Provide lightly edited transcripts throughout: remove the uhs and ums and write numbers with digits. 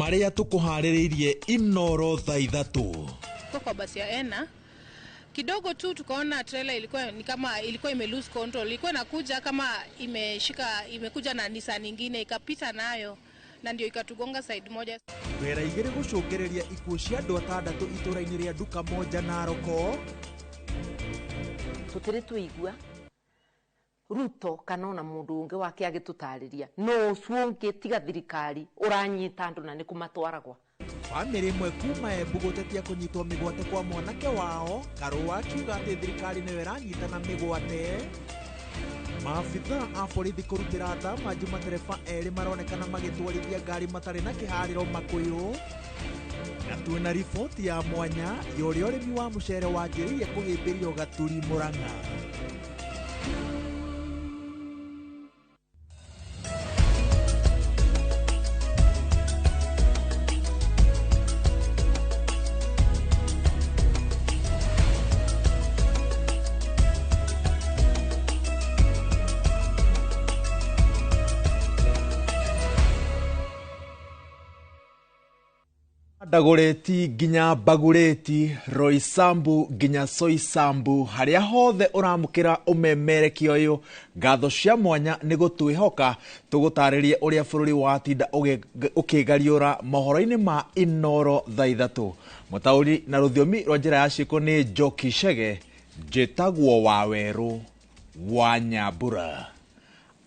Marĩa tũkũharĩrĩirie Inoro thaa ithatũ. Kwa basi ya Ena kidogo tu tukaona trailer ilikuwa ni kama ilikuwa ime lose control, ilikuwa inakuja kama imeshika, imekuja na Nissan nyingine ikapita nayo na ndio ikatugonga side moja. Wera igĩrĩ gũcũngĩrĩria ikuũ cia andũ atandatũ itũra-inĩ rĩa Nduka Moja Naroko. Tũtirĩ tũigua Ruto kana ona mũndũ ũngĩ wake agĩtũtarĩria no ũcio ũngĩ tiga thirikari ũranyita andũ na nĩ kũmatwaragwa. Bamĩrĩ ĩmwe kuma Embu gũtetia kũnyitwo mĩgwate kwa mwanake wao Karũa akiuga atĩ thirikari nĩyo ĩranyitana mĩgwate. Maabitha a borithi kũrutĩra thama matereba erĩ maronekana magĩtwarithia ngari matarĩ na kĩharĩro Makũyũ. Na twĩna riboti ya mwanya ya ũrĩa ũrĩmi wa mũcere wanjĩrĩirie kũhĩmbĩrio Gaturi Murang'a. Ndagũrĩti nginya Mbagũrĩti, Roysambu nginya Soysambu, harĩa hothe ũramũkĩra ũmemerekia ũyũ, ngatho cia mwanya nĩ gũtwĩhoka tũgũtarĩrie ũrĩa bũrũri watinda ũkĩgariũra mohoro-inĩ ma Inoro thaa ithatũ. Mũtaũri na rũthiomi rwa njĩra ya ciĩko nĩ Njoki Chege, njĩtagwo Wawerũ wa Nyambura.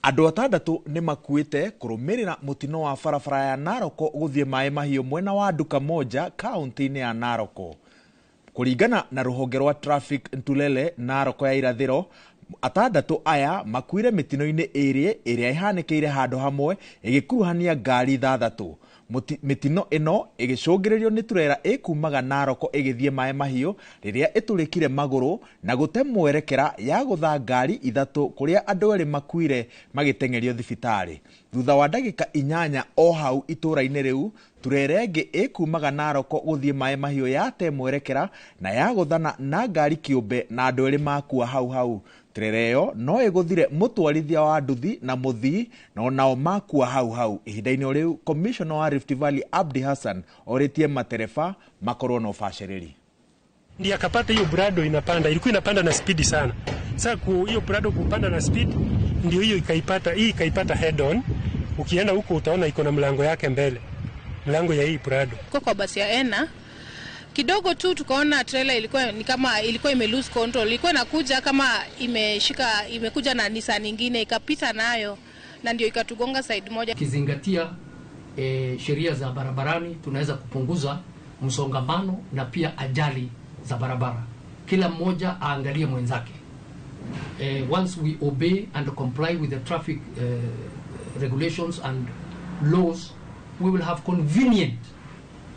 Andũ atandatũ nĩ makuĩte kũrũmĩrĩra mũtino wa barabara ya Naroko gũthiĩ Maĩ Mahiũ mwena wa Nduka Moja kaunti-inĩ ya Naroko. Kũringana na rũhonge rwa Traffic Ntulele Naroko ya irathĩro, atandatũ aya makuire mĩtino-inĩ ĩrĩ ĩrĩa ĩhanĩkĩire handũ hamwe ĩgĩkuruhania ngari ithathatũ. Mĩtino ĩno ĩgĩcũngĩrĩrio nĩ turera ĩkumaga Naroko ĩgĩthiĩ Maĩ Mahiũ rĩrĩa ĩtũrĩkire magũrũ na gũte mwerekera ya gũtha ngari ithatũ kũrĩa andũ erĩ makuire magĩteng'erio thibitarĩ. Thutha wa ndagĩka inyanya o hau itũra-inĩ rĩu, turera ĩngĩ ĩkumaga Naroko gũthiĩ Maĩ Mahiũ yate mwerekera na yagũthana na ngari kĩũmbe na andũ erĩ makua hau hau. Turera ĩyo no ĩgũthire mũtwarithia wa nduthi na mũthii na onao makua hau hau. Ihinda-inĩ o rĩu, Commissioner wa Rift Valley Abdi Hassan orĩtie matereba makorwo na ũbacĩrĩri. Ndiye akapata hiyo Prado inapanda, ilikuwa inapanda na spidi sana. Sasa hiyo Prado kupanda na speed ndio hiyo ikaipata, hii ikaipata head on. Ukienda huko utaona iko na mlango yake mbele. Mlango ya hii Prado. Kwa basi ya Ena kidogo tu tukaona trailer ilikuwa ni kama ilikuwa ime lose control, ilikuwa inakuja kama imeshika, imekuja na Nissan nyingine ikapita nayo na ndio ikatugonga side moja. Kizingatia sheria za barabarani tunaweza kupunguza msongamano na pia ajali za barabara. Kila mmoja aangalie mwenzake. Once we obey and comply with the traffic regulations and laws, we will have convenient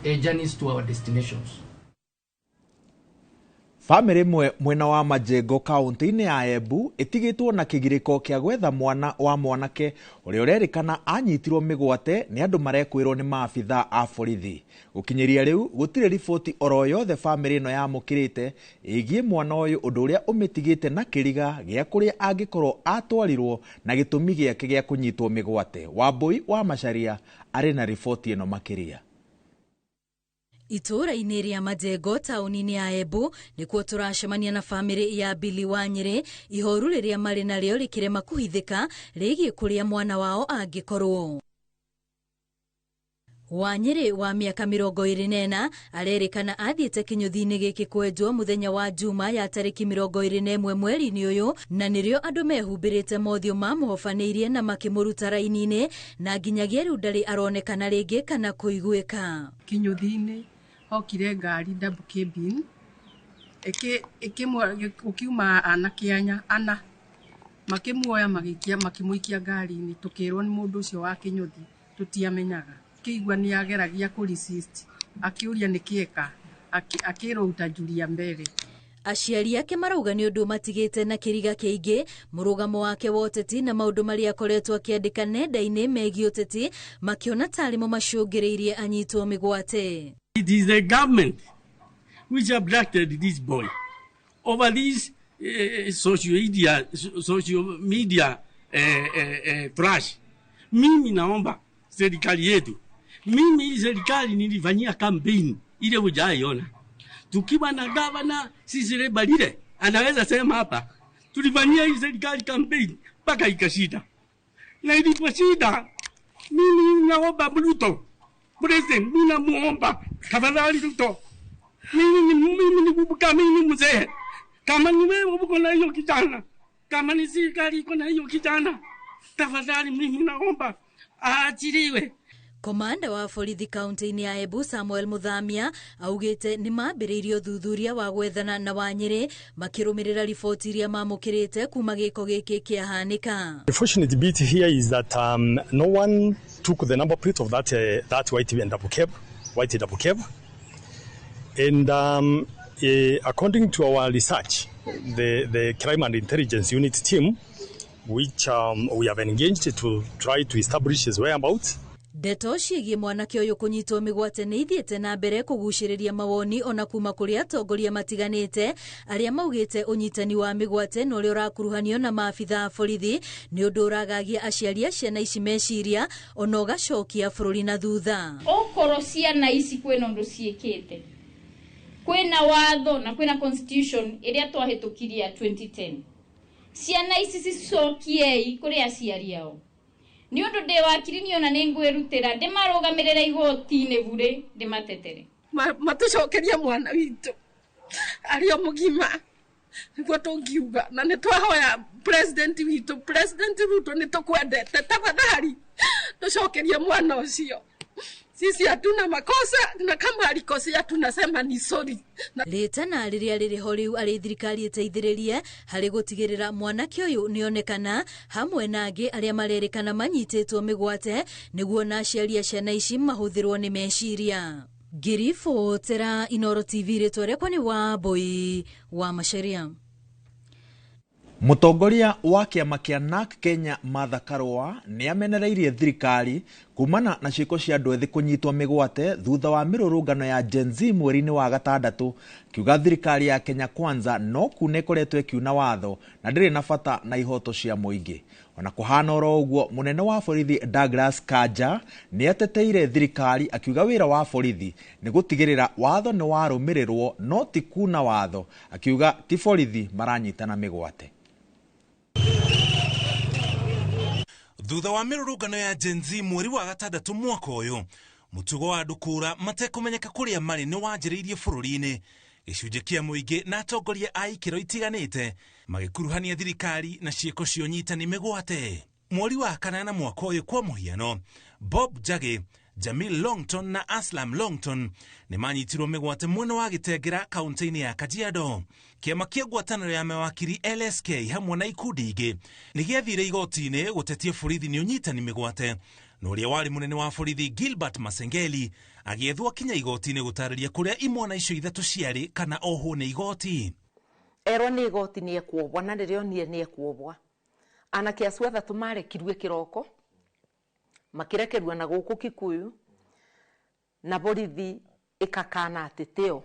journeys to our destinations. Bamĩrĩ ĩmwe mwena wa Majengo kaunti-inĩ ya Embu ĩtigĩtwo na kĩgirĩko kĩa gwetha mwana wa mwanake ũrĩa ũrerĩkana anyitirwo mĩgwate nĩ andũ marekwĩrwo nĩ maabitha a borithi. Gũkinyĩria rĩu gũtirĩ riboti oro yothe bamĩrĩ ĩno yamũkĩrĩte ĩgiĩ mwana ũyũ, ũndũ ũrĩa ũmĩtigĩte na kĩriga gĩa kũrĩa angĩkorwo atwarirwo na gĩtũmi gĩake gĩa kũnyitwo mĩgwate. Wambui wa Macharia arĩ na riboti ĩno makĩria. Itũra-inĩ rĩa Majengo taũni-inĩ ya Embu nĩkuo tũracemania na bamĩrĩ ya Billy Wanyĩrĩ, ihoru rĩrĩa marĩ narĩo rĩkĩrema kũhithĩka rĩgiĩ kũrĩa mwana wao angĩkorwo. Wanyĩrĩ wa mĩaka 24 arerĩkana athiĩte kĩnyũthi-inĩ gĩkĩ kwenjwo mũthenya wa Juma ya tarĩki 21 mweri-inĩ ũyũ, na nĩrĩo andũ mehumbĩrĩte mothiũ mamũhobanĩirie na makĩmũruta raini-inĩ, na nginyagia rĩu ndarĩ aronekana rĩngĩ kana kũiguĩka. Kĩnyũthi-inĩ hokire ngari double cabin ũkiuma anake ana makĩmuoya magĩikia makĩmũikia ngari-inĩ, tũkĩrwo nĩ mũndũ ũcio wa kĩnyũthi tũtiamenyaga. Kĩigua nĩ ageragia kũ resist akĩũria nĩ kĩeka akĩrwo utajuria mbere. Aciari ake marauga nĩ ũndũ matigĩte na kĩriga kĩingĩ mũrũgamo wake wa ũteti na maũndũ marĩa akoretwo akĩandĩka nenda-inĩ megiĩ ũteti makĩona tarĩ mo macũngĩrĩirie anyitwo mĩgwate. It is the government which abducted this boy over this social media trash. Mimi naomba serikali yetu Mimi hii serikali nilifanyia kampeni ile hujaiona. Tukiwa na gavana Cecily Mbarire anaweza sema hapa, tulifanyia hii serikali kampeni mpaka ikashinda, na iliposhinda, mimi naomba Ruto president, mimi namuomba tafadhali Ruto, mimi ni kubuka, mimi ni mzee, kama ni wewe uko na hiyo kijana, kama ni serikali iko na hiyo kijana, tafadhali mimi naomba aachiliwe. Komanda wa borithi kaunti-inĩ ya Embu Samuel Muthamia augĩte nĩ mambĩrĩirie ũthuthuria wa gwethana na Wanyĩrĩ makĩrũmĩrĩra riboti iria mamũkĩrĩte kuma gĩko gĩkĩ kĩahanĩka. The fortunate bit here is that no one took the number plate of that white and double cab, white double cab. And according to our research, the Crime and Intelligence Unit team, which we have engaged to try to establish his whereabouts. Ndeto ciĩgiĩ mwanake ũyũ kũnyitwo mĩgwate nĩ ithiĩte na mbere kũgucĩrĩria mawoni ona kuma kũrĩ atongoria matiganĩte arĩa maugĩte ũnyitani wa mĩgwate na ũrĩa ũrakuruhanio na maabitha a borithi nĩ ũndũ ũragagia aciari a ciana ici meciria ona ũgacokia bũrũri na thutha. Okorwo ciana ici kwĩna ũndũ ciĩkĩte, kwĩna watho na kwĩna constitution ĩrĩa twahĩtũkirie ya 2010, ciana ici cicokiei kũrĩ aciari ao. Nĩ ũndũ ndĩ wakiri niona nĩ ngwĩrutĩra ndĩmarũgamĩrĩre igoti-inĩ bure ndĩmatetere. Matũcokerie mwana witũ arĩ o mũgima nĩguo tũngiuga, na nĩ twahoya president witũ, President Ruto, nĩ tũkwendete, tafadhali tũcokerie mwana ũcio. Sisi hatuna makosa na kama alikosea tunasema ni sorry. Rĩtana rĩrĩa rĩrĩ ho rĩu arĩ thirikari ĩteithĩrĩrie harĩ gũtigĩrĩra mwanake ũyũ nĩonekana hamwe na angĩ arĩa marerĩkana manyitĩtwo mĩgwate nĩguo na aciari a ciana ici mahũthĩrwo nĩ meciria. Ngĩribotera Inooro TV, rĩtwa rĩakwa nĩ Wambui wa Macharia. Mũtongoria wa kĩama kĩa NARC Kenya Martha Karua nĩ amenereirie thirikari kumana na ciĩko cia andũ ethĩ kũnyitwo mĩgwate thutha wa mĩrũrũngano ya Gen Z mweri-inĩ wa gatandatũ, kiuga thirikari ya Kenya Kwanza no kuna ĩkoretwo ĩkiuna watho na ndĩrĩ na bata na ihoto cia mũingĩ. Ona kũhana oro ũguo, mũnene wa borithi Douglas Kanja nĩ ateteire thirikari akiuga wĩra wa borithi nĩ gũtigĩrĩra watho nĩ warũmĩrĩrwo no ti kuna watho, akiuga ti borithi maranyitana mĩgwate. Thutha wa mĩrũrũngano ya Gen Z mweri wa gatandatũ mwaka ũyũ, mũtugo wa andũ kũũra matekũmenyeka kũrĩa marĩ nĩ wanjĩrĩirie bũrũri-inĩ. Gĩcunjĩ kĩa mũingĩ na atongoria a ikĩro itiganĩte magĩkuruhania thirikari na ciĩko cia ũnyitani mĩgwate. Mweri wa kanana mwaka ũyũ kwa mũhiano, Bob Njagi, Jamil Longton na Aslam Longton nĩ manyitirwo mĩgwate mwena wa Gĩtengera kaunti-inĩ ya Kajiado. Kĩama kĩa ngwatanĩro ya mawakiri LSK hamwe na ikundi ingĩ nĩ gĩathire igoti-inĩ gũtetia borithi nĩ ũnyitani mĩgwate, na ũrĩa warĩ mũnene wa borithi Gilbert Masengeli agĩethwo kinya igoti-inĩ gũtarĩria kũrĩa imwana icio ithatũ ciarĩ kana ohwo nĩ igoti. Erwo nĩ igoti nĩ ekuohwo na rĩrĩa onire nĩ ekuohwo, anake acio athatũ marekirwe kĩroko makirekerua na gũkũ Kikuyu na borithi ĩkakana atĩ tĩo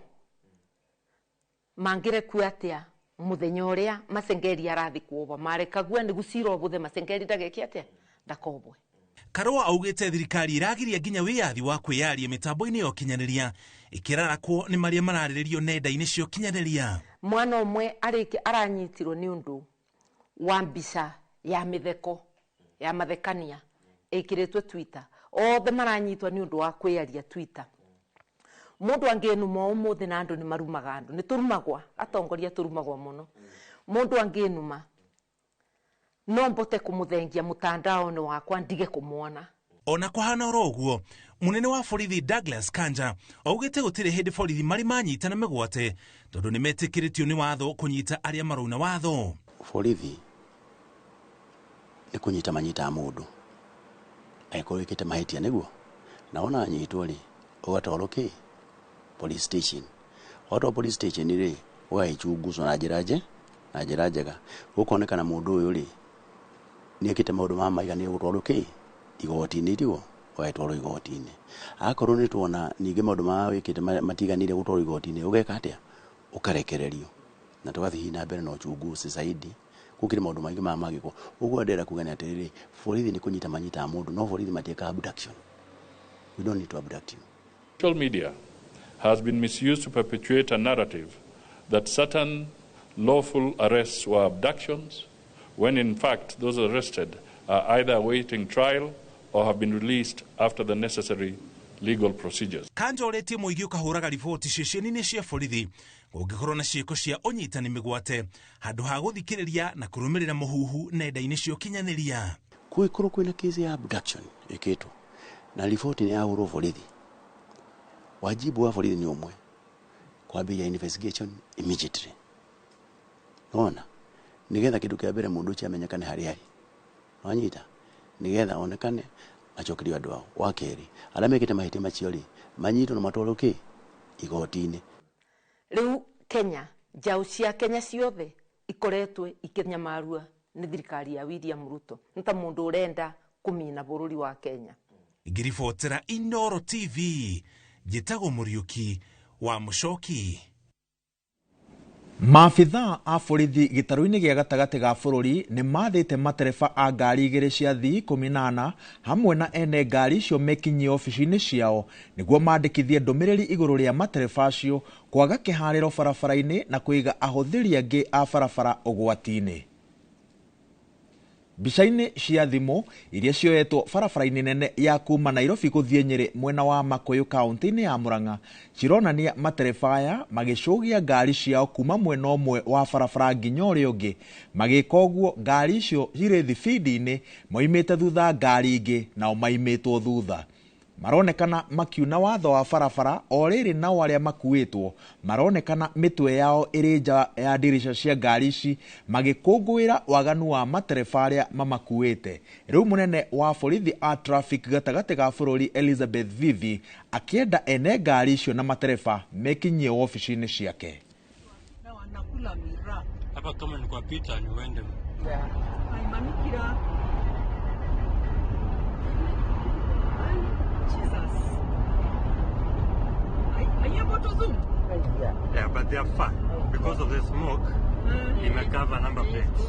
mangĩrekua atĩa mũthenya ũrĩa Masengeri arathi kuohwo marekagua nĩguo cira ũbũthe Masengeri ndageke atĩa ndakohwe. Karua augĩte thirikari ĩragiria nginya wĩyathi wa kwĩyaria mĩtambo-inĩ ya ũkinyanĩria ĩkĩrarakwo nĩ marĩa mararĩrĩrio nenda-inĩ cia ũkinyanĩria. Mwana ũmwe aranyitirwo nĩ ũndũ wa mbica ya mĩtheko ya mathekania ĩkĩrĩtwo Twitter, othe maranyitwo nĩ ũndũ wa kwĩyaria Twitter. Mũndũ angĩnuma ũmũthĩ na andũ nĩ marumaga andũ, nĩ tũrumagwa, atongoria tũrumagwa mũno. Mũndũ angĩnuma no mbote kũmũthengia mũtandao-inĩ wakwa ndige kũmuona. Ona kũhana oro ũguo, mũnene wa borithi Douglas Kanja augĩte gũtirĩ hĩndĩ borithi marĩ manyitana mĩgwate tondũ nĩ metĩkĩrĩtio nĩ watho kũnyita arĩa marauna watho. Borithi nĩ kũnyita manyitaga mũndũ angĩkorwo wĩkĩte mahĩtia nĩguo, na wona anyitwo rĩ ũgatwarwo kĩ police station, watwarwo police station rĩ ũgagĩchunguzwo na njĩra na njĩra njega, gũkonekana mũndũ ũyũ rĩ nĩ ekĩte maũndũ ma maiganĩre gũtwarwo kĩ igoti-inĩ, tiguo ũgagĩtwarwo igoti-inĩ. Akorwo nĩ tuona ningĩ maũndũ ma wĩkĩte matiganĩire gũtwarwo igoti-inĩ, ũgeka atĩa? Ũkarekererio na tũgathiĩ na mbere na uchunguzi zaidi. Gũkĩrĩ maũndũ maingĩ ma mangĩkwo. Ũguo ndĩrenda kuga nĩ atĩrĩrĩ, borithi nĩ kũnyita manyitaga mũndũ, no borithi matiĩkaga abduction. We don't need to abduct you. Social media has been misused to perpetuate a narrative that certain lawful arrests were abductions, when in fact those arrested are either awaiting trial or have been released after the necessary legal procedures. Kanja ũrĩtie mũingĩ ũkahũraga riboti ceceni-inĩ cia borithi kũngĩkorwo na ciĩko cia ũnyitani mĩgwate handũ ha gũthikĩrĩria na kũrũmĩrĩra mũhuhu nenda-inĩ cia ũkinyanĩria. Kũngĩkorwo kwĩna kesi ya abduction ĩkĩtwo na riboti nĩ yahũrwo borithi, wajibu wa borithi nĩ ũmwe, kwambĩrĩria investigation immediately. Nona nigetha kĩndũ kĩa mbere mũndũ ũcio amenyekane harĩa arĩ, wanyita, nigetha onekane acokerio andũ ao. Wa kerĩ, arĩa mekĩte mahĩtia macio rĩ manyitwo na matwarwo kĩ igoti-inĩ. Rĩu Kenya, njaũ cia Kenya ciothe ikoretwe ikĩnyamarua nĩ thirikari ya William Ruto, nĩ ta mũndũ ũrenda kũmina bũrũri wa Kenya. Ngĩribotera Inooro TV, njĩtagwo Mũriũki wa Mũcoki. Maabithaa a borithi gĩtarũ-inĩ gĩa gatagatĩ ga bũrũri nĩ mathĩte matereba a ngari igĩrĩ cia thii 18 hamwe na ene ngari icio mekinyie obici-inĩ ciao nĩguo mandĩkithie ndũmĩrĩri igũrũ rĩa matereba acio kwaga kĩharĩro barabara-inĩ na kũiga ahũthĩri angĩ a barabara ũgwati-inĩ. Mbica-inĩ cia thimũ iria cioetwo barabara-inĩ nene ya kuma Nairobi gũthiĩ Nyĩrĩ mwena wa Makuyu kaunti-inĩ ya Murang'a cironania matereba aya magĩcũgia ngari ciao kuma mwena ũmwe wa barabara nginya ũrĩa ũngĩ. Magĩka ũguo ngari icio irĩ thibindi-inĩ moimĩte thutha ngari ingĩ nao maimĩtwo thutha. Maronekana makiuna watho wa barabara o rĩrĩ nao arĩa makuĩtwo maronekana mĩtwe yao ĩrĩ nja ya ndirica cia ngari ici magĩkũngũĩra waganu wa matereba arĩa mamakuĩte. Rĩu mũnene wa borithi a traffic gatagatĩ ga bũrũri Elizabeth Vivi akĩenda ene ngari icio na matereba mekinyie wobici-inĩ ciake. Hapa kama ni kwa Peter ni uende. Yeah, but they are far because of the smoke. It may cover number plates.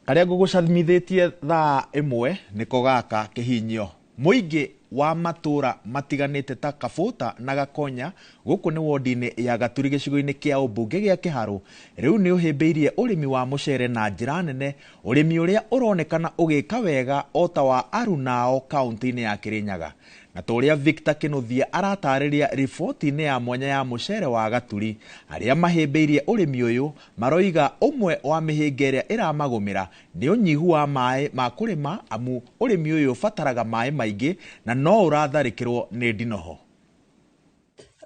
Karĩa ngũgũcamithĩtie thaa ĩmwe nĩko gaka kĩhinyio. Mũingĩ wa matũra matiganĩte ta Kabũta na Gakonya gũkũ nĩ wodi-inĩ ya Gaturi gĩcigo-inĩ kĩa ũmbunge gĩa Kĩharũ rĩu nĩ ũhĩmbĩirie ũrĩmi wa mũcere na njĩra nene, ũrĩmi ũrĩa ũronekana ũgĩka wega o ta wa Arunao kaunti-inĩ ya Kĩrĩnyaga. Na ta ũrĩa Victor Kĩnuthia aratarĩria riboti-inĩ ya mwanya ya mũcere wa Gaturi, arĩa mahĩmbĩirie ũrĩmi ũyũ maroiga ũmwe wa mĩhĩnga ĩrĩa ĩramagũmĩra nĩ ũnyihu wa maĩ ma kũrĩma, amu ũrĩmi ũyũ ũbataraga maĩ maingĩ na no ũratharĩkĩrwo nĩ ndinoho.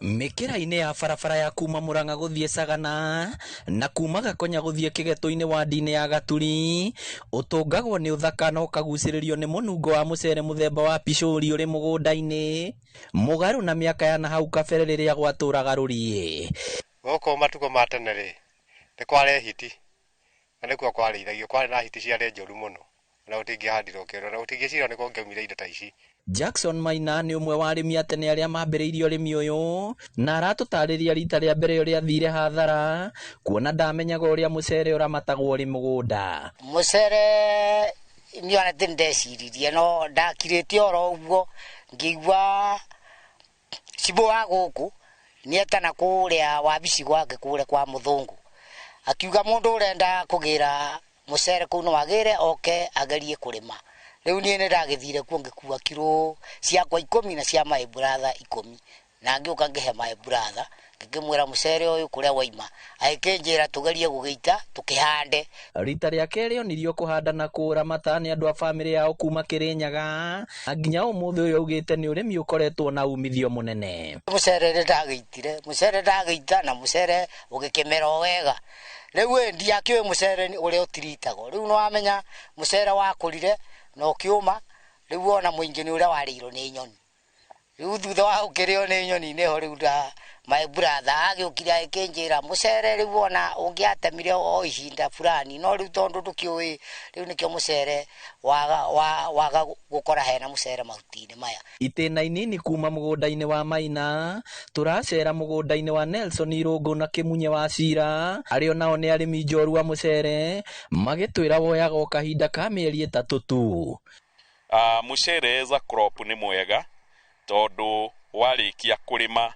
Mĩkĩra-inĩ ya barabara ya kuma Murang'a gũthiĩ Sagana na kuma Gakonya gũthiĩ Kĩgetũ-inĩ wadi-inĩ ya Gaturi ũtũngagwo nĩ ũthaka na ũkagucĩrĩrio nĩ mũnungo wa mũcere mũthemba wa picũri ũrĩ mũgũnda-inĩ mũgarũ na mĩaka ya nahau kabere rĩrĩa gwatũraga rũriĩ. Gũkũ matukũ ma tene rĩ nĩ kwarĩ hiti na nĩkuo kwarĩithagio, kwarĩ na hiti ciarĩ njũru mũno na gũtingĩhandirwo kĩndũ na gũtingĩcirwo nĩ kũngĩaumire indo ta ici. Jackson Maina nĩ ũmwe wa arĩmi a tene arĩa mambĩrĩirie ũrĩmi ũyũ na aratũtarĩria rita rĩa mbere ũrĩa athire hathara kuona ndamenyaga ũrĩa mũcere ũramatagwo ũrĩ mũgũnda. Mũcere niĩ ona ti ndeciririe no ndakirĩte oro ũguo ngĩigua cibũ wa gũkũ nĩetana kũrĩa wabici gwake kũrĩa kwa mũthũngũ akiuga mũndũ ũrenda kũgĩra mũcere kũu no agĩre oke agerie kũrĩma. Rĩu niĩ nĩndagĩthire kuo ngĩkua kiro ciakwa 10 na cia my brother 10 na ngĩũka ngĩhe my brother ngĩkĩmwĩra mũcere ũyũ kũrĩa waima agĩkĩnjĩra tũgerie gũgĩita tũkĩhande. Rita rĩa kerĩ onirio kũhanda na kũramata nĩ andũ a bamĩrĩ yao kuma Kĩrĩnyaga nginya ũmũthĩ ũyũ augĩte nĩ ũrĩmi ũkoretwo na umithio mũnene. Mũcere nĩndagĩitire, mũcere ndagĩita na mũcere ũgĩkĩmera o wega. Rĩu ndiakĩũĩ mũcere ũrĩa ũtiritagwo, rĩu nĩwamenya mũcere wakũrire na ũkĩũma, rĩu wona mũingĩ nĩ ũrĩa warĩirwo nĩ nyoni. Rĩu thutha wa gũkĩrĩo nĩ nyoni nĩho rĩu My brother agĩũkire agĩkĩnjĩra mũcere rĩu ona ũngĩatemire o ihinda fulani no rĩu tondũ ndũkĩũĩ rĩu nĩkĩo mũcere waga waga gũkora hena mũcere mahuti-inĩ maya. Itĩna inini kuma mũgũnda-inĩ wa Maina tũracera mũgũnda-inĩ wa Nelson Irũngũ na Kĩmunye wa Cira arĩa nao nĩ arĩmi njorua mũcere magĩtwĩra woyaga o kahinda ka mĩeri 3 tu. Mũcere as a crop nĩ mwega tondũ warĩkia kũrĩma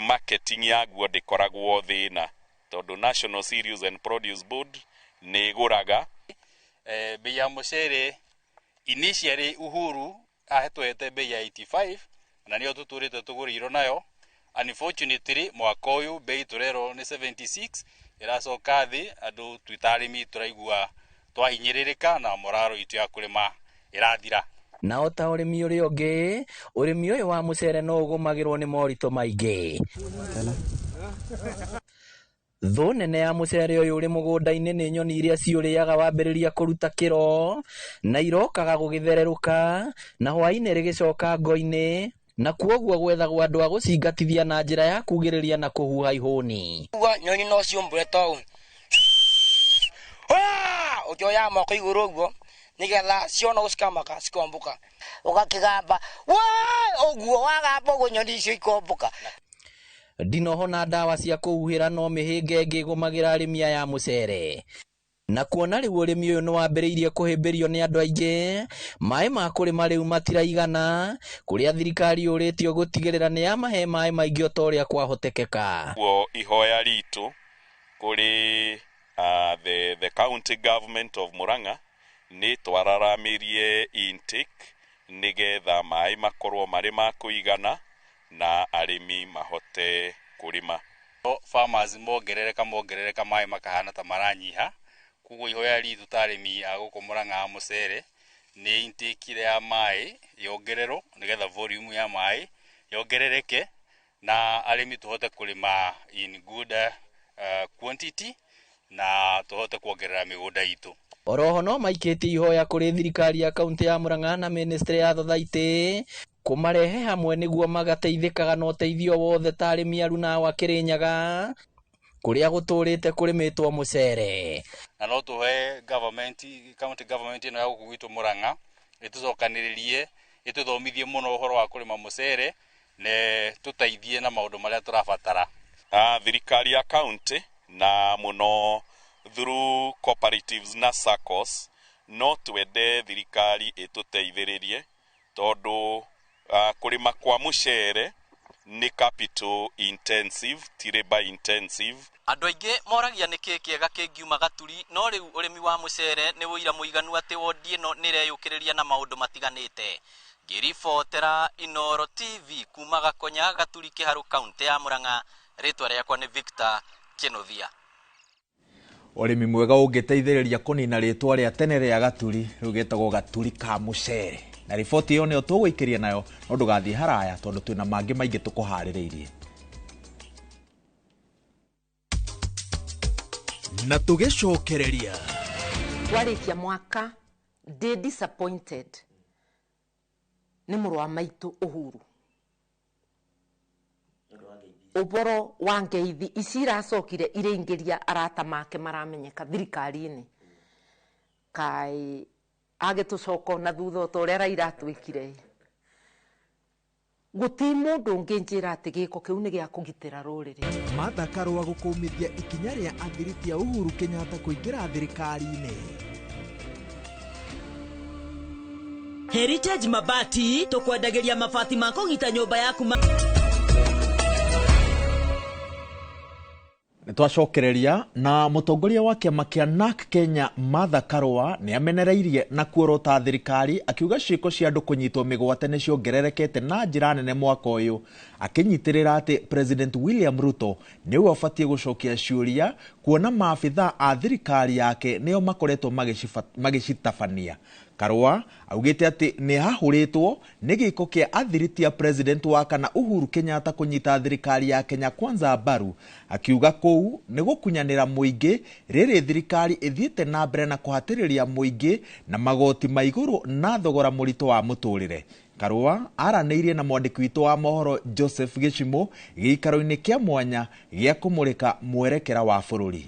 marketing yaguo ndĩkoragwo thĩna tondũ National Cereals and Produce Board nĩ ĩgũraga. Bei ya mũcere initially Uhuru ahetwete bei ya 85 na nĩyo tũtũrĩte tũgũrĩirwo nayo. Unfortunately mwaka ũyũ bei tũrerwo nĩ 76 ĩracoka thĩ, andũ twĩ ta arĩmi tũraigua twahinyĩrĩrĩka na moraro itũ ya kũrĩma ĩrathira. Na o ta ũrĩmi ũrĩa ũngĩ, ũrĩmi ũyũ wa mũcere no ũgũmagĩrwo nĩ moritũ maingĩ. Thũ nene ya mũcere ũyũ ũrĩ mũgũnda-inĩ nĩ nyoni iria ciũrĩaga wambĩrĩria kũruta kĩro na irokaga gũgĩthererũka na hwaĩ-inĩ rĩgĩcoka ngo-inĩ, na kuoguo gwethagwo andũ a gũcingatithia na njĩra ya kugĩrĩria na kũhuha ihũni. Nyoni no ciũmbũre ta ũũ ũkĩoya moko igũrũ ũguo nĩgetha ciona ũcikamaka cikombũka. Ũgakĩgamba ũguo wagamba ũguo nyoni icio ikombũka. Ndinoho na ndawa cia kũhuhĩra no mĩhĩnga ĩngĩ ĩgũmagĩra arĩmi aya mũcere. Na kuona rĩu ũrĩmi ũyũ nĩ wambĩrĩirie kũhĩmbĩrio nĩ andũ aingĩ, maĩ ma kũrĩma rĩu matiraigana, kũrĩa thirikari yũrĩtio gũtigĩrĩra nĩ yamahe maĩ maingĩ o ta ũrĩa kwahotekeka. Kuo ihoya ritũ kũrĩ the county government of Murang'a nĩ twararamĩrie intake nĩgetha maĩ makorwo marĩ ma kũigana na arĩmi mahote kũrĩma. Farmers mongerereka maĩ makahana ta maranyiha, koguo ihoya ritũ ta arĩmi a gũkũ Murang'a a mũcere nĩ intake ya maĩ yongererwo nĩgetha volume ya maĩ yongerereke na arĩmi tũhote kũrĩma in good quantity na tũhote kuongerera mĩgũnda itũ. Oroho no maikĩtie ihoya kũrĩ thirikari ya kaunti ya Murang'a na ministry ya Thothaitĩ kũmarehe hamwe nĩguo magateithĩkaga na ũteithio wothe ta arĩmi aruna a Kĩrĩnyaga kũrĩa gũtũrĩte kũrĩmĩtwo mũcere. Na no tũhe government, county government ĩno ya gũkũ gwitũ Murang'a ĩtũcokanĩrĩrie ĩtũthomithie mũno ũhoro wa kũrĩma mũcere na tũteithie na maũndũ marĩa tũrabatara. Thirikari ya county na mũno through cooperatives na SACCOs no twende thirikari ĩtũteithĩrĩrie tondũ kũrĩma kwa mũcere nĩ capital intensive, ti labor intensive. Andũ aingĩ moragia nĩkĩ kĩega kĩngiuma Gaturi, no rĩu ũrĩmi wa mũcere nĩ ũira mũiganu atĩ wondi ĩno nĩ ĩreyũkĩrĩria na maũndũ matiganĩte. Ngĩribotera Inooro TV kuma Gakonya, Gaturi, Kĩharũ, kaunti ya Murang'a, rĩtwa rĩakwa nĩ Victor Kĩnuthia. Ũrĩmi mwega ũngĩteithĩrĩria kũnina rĩtwa rĩa tene rĩa Gaturi rĩu gĩtagwo Gaturi ka mũcere. Na riboti ĩyo nĩyo tũgũikĩria nayo no ndũgathiĩ haraya tondũ twĩna mangĩ maingĩ tũkũharĩrĩirie. Na tũgĩcokereria warĩkia mwaka ndĩ disappointed nĩ mũrũ wa maitũ Uhuru ũboro wa ngeithi ici iracokire irĩingĩria arata make maramenyeka thirikari-inĩ kai agĩtũcoka na thutha ta ũrĩa Raila atwĩkire. Gũtirĩ mũndũ ũngĩnjĩra atĩ gĩko kĩu nĩ gĩa kũgitĩra rũrĩrĩ. Martha Karua gũkũmithia ikinya rĩa athiriti a Uhuru Kenyatta kũingĩra thirikari-inĩ. Heritage Mabati tũkwendagĩria mabati ma kũgita nyũmba yaku. Nĩtwacokereria na mũtongoria wa kĩama kĩa NARC Kenya Martha Karua nĩ amenereirie na kuorota thirikari akiuga ciĩko cia andũ kũnyitwo mĩgwate nĩ ciongererekete na njĩra nene mwaka ũyũ, akĩnyitĩrĩra atĩ President William Ruto nĩwe ũbatiĩ gũcokia ciũria kuona maabithaa a thirikari yake nĩo makoretwo magĩcitabania. Karua augĩte atĩ nĩ ahũrĩtwo nĩ gĩko kĩa athiriti ya president wa kana Uhuru Kenyatta kũnyita thirikari ya Kenya Kwanza mbaru, akiuga kũu nĩ gũkunyanĩra mũingĩ rĩrĩ thirikari ĩthiĩte na mbere na kũhatĩrĩria mũingĩ na magoti ma igũrũ na thogora mũritũ wa mũtũrĩre. Karua aranĩirie na mwandĩki witũ wa mohoro Joseph Gĩchimũ gĩikaro-inĩ kĩa mwanya gĩa kũmũrĩka mwerekera wa bũrũri.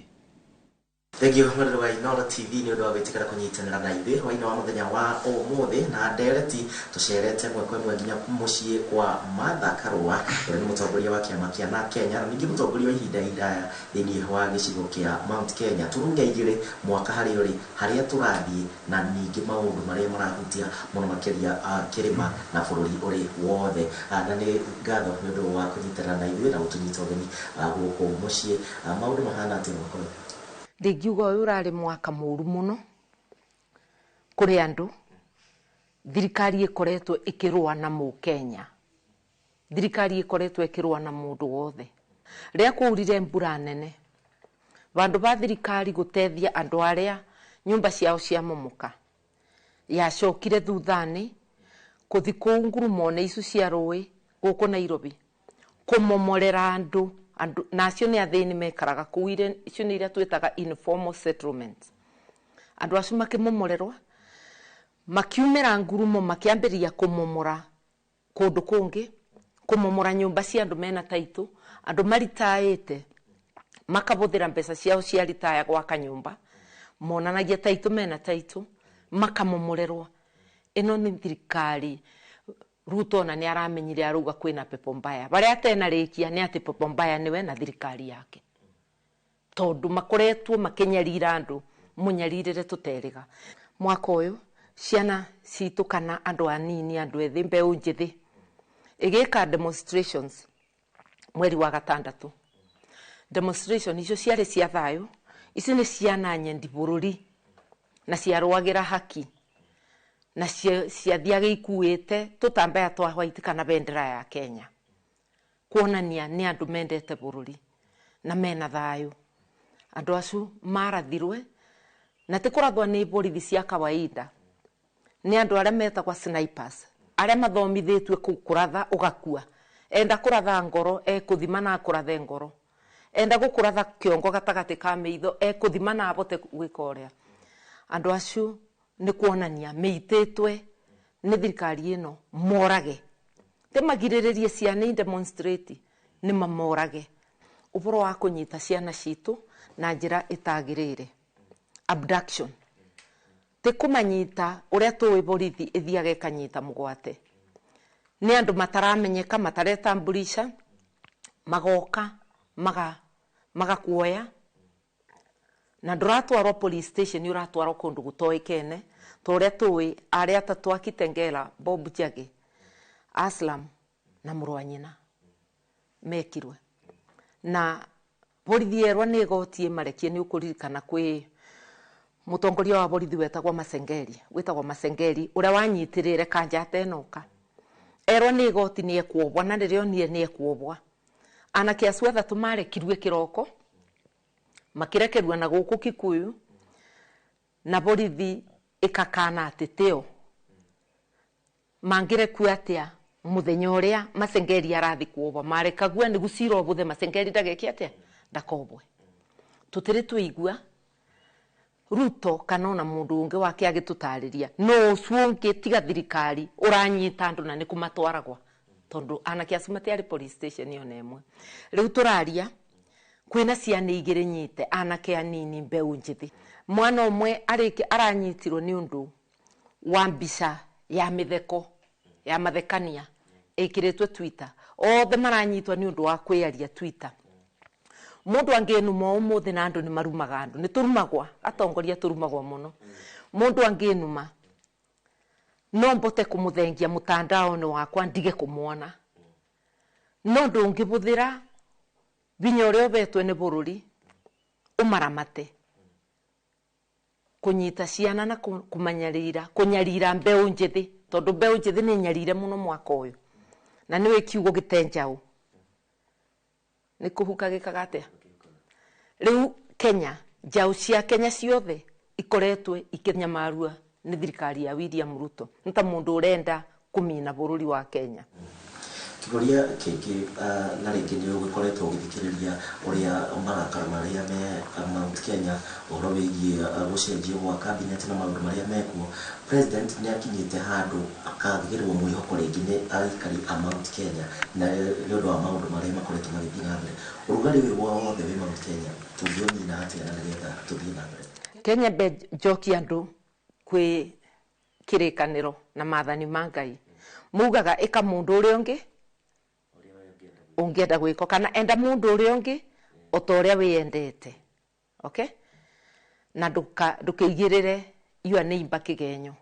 Thengio mwendwa wa Inooro TV nĩ ũndũ wa gwĩtĩkĩra kũnyitanĩra na ithuĩ hwaĩ-inĩ wa mũthenya wa ũmũthĩ na ndereti tũcerete ĩmwe kwa ĩmwe nginya mũciĩ kwa Martha Karua, ũrĩa nĩ mũtongoria wa kĩama kĩa NARC Kenya na ningĩ mũtongoria wa ihinda iraya thĩinĩ wa gĩcigo kĩa Mount Kenya. Turunge igĩrĩ mwaka harĩa ũrĩ, harĩa tũrathiĩ na ningĩ maũndũ marĩa marahutia mũno makĩria kĩrĩma na bũrũri ũrĩ wothe. Na nĩ ngatho nĩ ũndũ wa kũnyitanĩra na ithuĩ na gũtũnyita ũgeni gũkũ mũciĩ. Maũndũ mahana atĩa mwaka ũyũ? Ndingiuga ũyũ ũrarĩ mwaka mũru mũno kũrĩ andũ. Thirikari ĩkoretwo ĩkĩrũa na mũkenya, thirikari ĩkoretwo ĩkĩrũa na mũndũ wothe. Rĩrĩa kwaurire mbura nene, vandũ ba thirikari gũteithia andũ arĩa nyũmba ciao ciamomoka, yacokire thutha-inĩ kũthi kũu ngurumo-inĩ icio cia rũĩ gũkũ Nairobi kũmomorera andũ, na acio nĩ athĩni mekaraga kũu, icio nĩ iria twĩtaga informal settlements. Andũ acio makĩmomorerwo, makiumĩra ngurumo, makĩambĩrĩria kũmomora kũndũ kũngĩ, kũmomora nyũmba cia andũ mena taitũ, andũ maritaĩte makabũthĩra mbeca ciao cia ritaya gwaka nyũmba, monanagia taitũ mena taitũ, makamomorerwo. Ĩno nĩ thirikari. Ruto ona nĩ aramenyire arauga kwĩna pepo mbaya, barĩa atenarĩkia nĩ atĩ pepo mbaya nĩwe na thirikari yake, tondũ makoretwo makĩnyarira andũ mũnyarirĩre tũterĩga. Mwaka ũyũ ciana citũ kana andũ anini, andũ ethĩ, mbeũ njĩthĩ ĩgĩka demonstrations mweri wa gatandatũ. Demonstration icio ciarĩ cia thayũ, icio nĩ ciana nyendi bũrũri na ciarũagĩra haki na ciathiaga ikuĩte tũtambaya twa white kana bendera ya Kenya, kuonania nĩ andũ mendete bũrũri na mena thayũ. Andũ acio marathirwe na ti kũrathwo nĩ borithi cia kawaida, nĩ andũ arĩa metagwo snipers, arĩa mathomithĩtue kũratha ũgakua. Enda kũratha ngoro ekũthima na akũrathe ngoro, enda gũkũratha kĩongo gatagatĩ ka maitho ekũthima na abote gwĩka ũrĩa. Andũ acio nĩ kuonania meitĩtwe nĩ thirikari ĩno morage, te magirĩrĩrie ciana demonstrate, nĩ mamorage. Ũhoro wa kũnyita ciana citũ na njĩra ĩtagĩrĩire, abduction, te kũmanyita ũrĩa tũĩ borithi ĩthiaga ĩkanyita mũgwate, nĩ andũ mataramenyeka, mataretambulisha, magoka magakuoya na ndũratwarwo police station, ũratwarwo kũndũ gũtoĩkene ta ũrĩa tũĩ arĩa atatũ a Kitengela, Bob Njagi, Aslam na mũrũ wa nyina mekirwe. Na borithi erwa nĩ igoti ĩmarekie. Nĩ ũkũririkana kwĩ mũtongoria wa borithi wetagwo Masengeri, wĩtagwo Masengeri, ũrĩa wanyitĩrĩre kanja atenoka, erwo nĩ igoti nĩ ekuobwa, na rĩrĩa onire nĩ ekuobwa, anake acio athatũ marekirwe kĩroko, makĩrekerua na gũkũ Kikuyu, na borithi ĩkakana atĩ tĩo mangĩrekua atĩa mũthenya ũrĩa Masengeri arathi kuobwa, marekagua nĩguo cira ũbũthe, Masengeri ndageke atĩa, ndakobwe. Tũtirĩ twaigua Ruto kana ona mũndũ ũngĩ wake agĩtũtarĩria no ũcio ũngĩ tiga thirikari ũranyita andũ na nĩ kũmatwaragwa, tondũ anake acio matiarĩ police station ona ĩmwe. Rĩu tũraria kwĩna ciana igĩrĩ nyite, anake anini, mbeũ njĩthĩ. Mwana ũmwe aranyitirwo nĩ ũndũ wa mbica ya mĩtheko ya mathekania ĩkĩrĩtwo Twitter. Othe maranyitwo nĩ ũndũ wa kwĩyaria Twitter. Mũndũ angĩnuma ũmũthĩ, na andũ nĩ marumaga andũ, nĩ tũrumagwa, atongoria tũrumagwo mũno. Mũndũ angĩnuma no mbote kũmũthengia mũtandao-inĩ wakwa ndige kũmuona, no ndũngĩbũthĩra vinya ũrĩa ũbetwe nĩ bũrũri ũmaramate kũnyita ciana na kũmanyarira, kũnyarira mbeũ njĩthĩ, tondũ mbeũ njĩthĩ nĩ nyarire mũno mwaka ũyũ, na nĩwe kiugo gĩte njaũ nĩ kũhuka gĩkaga atĩa. Rĩu Kenya, njaũ cia Kenya ciothe ikoretwe ikĩnyamarua Nĩ thirikari ya William Ruto nĩ ta mũndũ ũrenda kũmina bũrũri wa Kenya. Kĩũria kĩngĩ, na rĩngĩ nĩ ũgĩkoretwo ũgĩthikĩrĩria ũrĩa marakara marĩa me Mount Kenya ũhoro wĩgiĩ gũcenjio gwa cabinet na maũndũ marĩa mekuo. President nĩ akinyĩte handũ akagĩrwo mwĩhoko rĩngĩ nĩ aikari a Mount Kenya na nĩ ũndũ wa maũndũ marĩa makoretwo magĩthiĩ na mbere. Ũrugarĩ ũyũ wothe wĩ Mount Kenya tũngĩũnina atĩa na nĩgetha tũthiĩ na mbere? Kenya mbe njoki andũ kwĩ kĩrĩkanĩro na maathani ma Ngai mugaga ĩka mũndũ ũrĩa ũngĩ ũngĩenda gwĩkwo kana enda mũndũ ũrĩa ũngĩ o ta ũrĩa wĩyendete, okay? Na ndũkĩigĩrĩre your neighbor kĩgenyo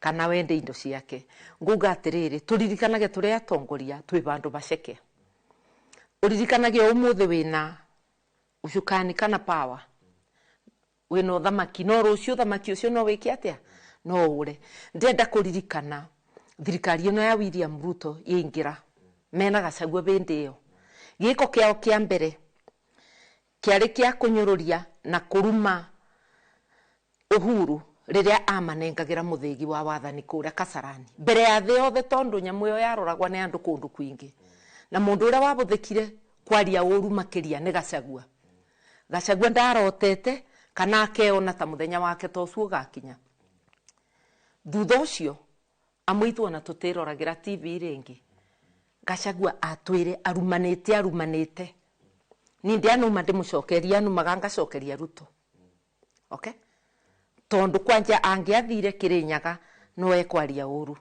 kana wende indo ciake. Nguga atĩrĩrĩ, tũririkanage tũrĩ atongoria twĩ vandũ baceke. Ũririkanage ũmũthĩ wĩna ucukani kana power, wĩna ũthamaki, no rũciũ ũthamaki ũcio no wĩke atĩa? No ũre. Ndĩrenda kũririkana thirikari ĩno ya William Ruto yaingĩra mena Gachagua bĩndĩ ĩyo, gĩko kĩao kĩa mbere kĩarĩ kĩa kũnyũrũria na kũruma Uhuru rĩrĩa amanengagĩra mũthĩgi wa wathani kũrĩa Kasarani mbere ya thĩ yothe, tondũ nyamũ ĩyo yaroragwa nĩ andũ kũndũ kwingĩ, na mũndũ ũrĩa wabũthĩkire kwaria ũru makĩria nĩ Gachagua. Gachagua ndarotete kana akeona ta mũthenya wake ta ũcio ũgakinya. Thutha ũcio amũitwo na tũtiroragĩra TV rĩngĩ, Gachagua atwĩre arumanĩte arumanĩte, ni ndianuma ndĩmũcokeria anumaga ngacokeria Ruto, okay? Tondu kwanja angĩathire Kĩrĩnyaga no ekwaria ũru.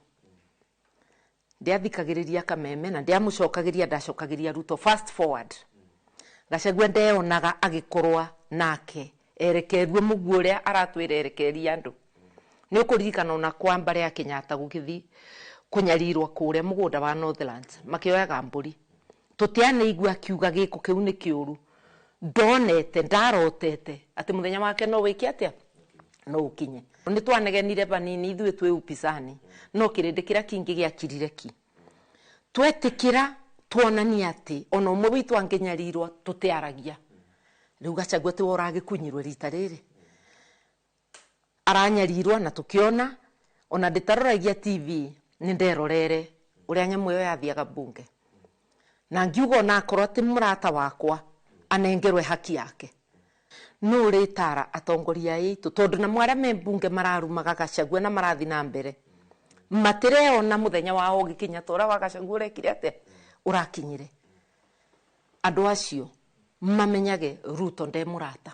Ndiathikagĩrĩria Kameme na ndiamũcokagĩria, ndacokagĩria Ruto. Fast forward, Gachagua ndeonaga agĩkorwa nake erekeruo mũguo ũrĩa aratwĩra erekeria andũ. Nĩ ũkũririkana ona kwa mbare ya Kenyatta gũgĩthiĩ kũnyarirwo kũrĩa mũgũnda wa Northlands makĩoyaga mbũri, tũtianeigua akiuga gĩko kĩu nĩ kĩũru. Ndonete ndarotete atĩ mũthenya wake no wĩke atĩa, no ũkinye. Nĩ twanegenire vanini ithuĩ twĩ upisani, no kĩrĩndĩ kĩrĩa kĩingĩ gĩakirire ki. Twetĩkĩra tuonania atĩ ona ũmwe witũ angĩnyarirwo tũtiaragia. Rĩu Gachagua tiwe ũragĩkunyirwo rita rĩrĩ, aranyarirwo na tũkĩona ona ndĩtaroragia TV nĩ nderorere ũrĩa nyamũ ĩyo yathiaga bunge, na ngiuga ona akorwo ti mũrata wakwa anengerwe haki yake. No ũrĩtara atongoria aitũ, tondũ namo arĩa me mbunge mararumaga Gachagua na marathi na mbere matireona mũthenya wao ũgĩkinya ta ũrĩa wa Gachagua ũrekire atĩa, ũrakinyire. Andũ acio mamenyage Ruto nde mũrata,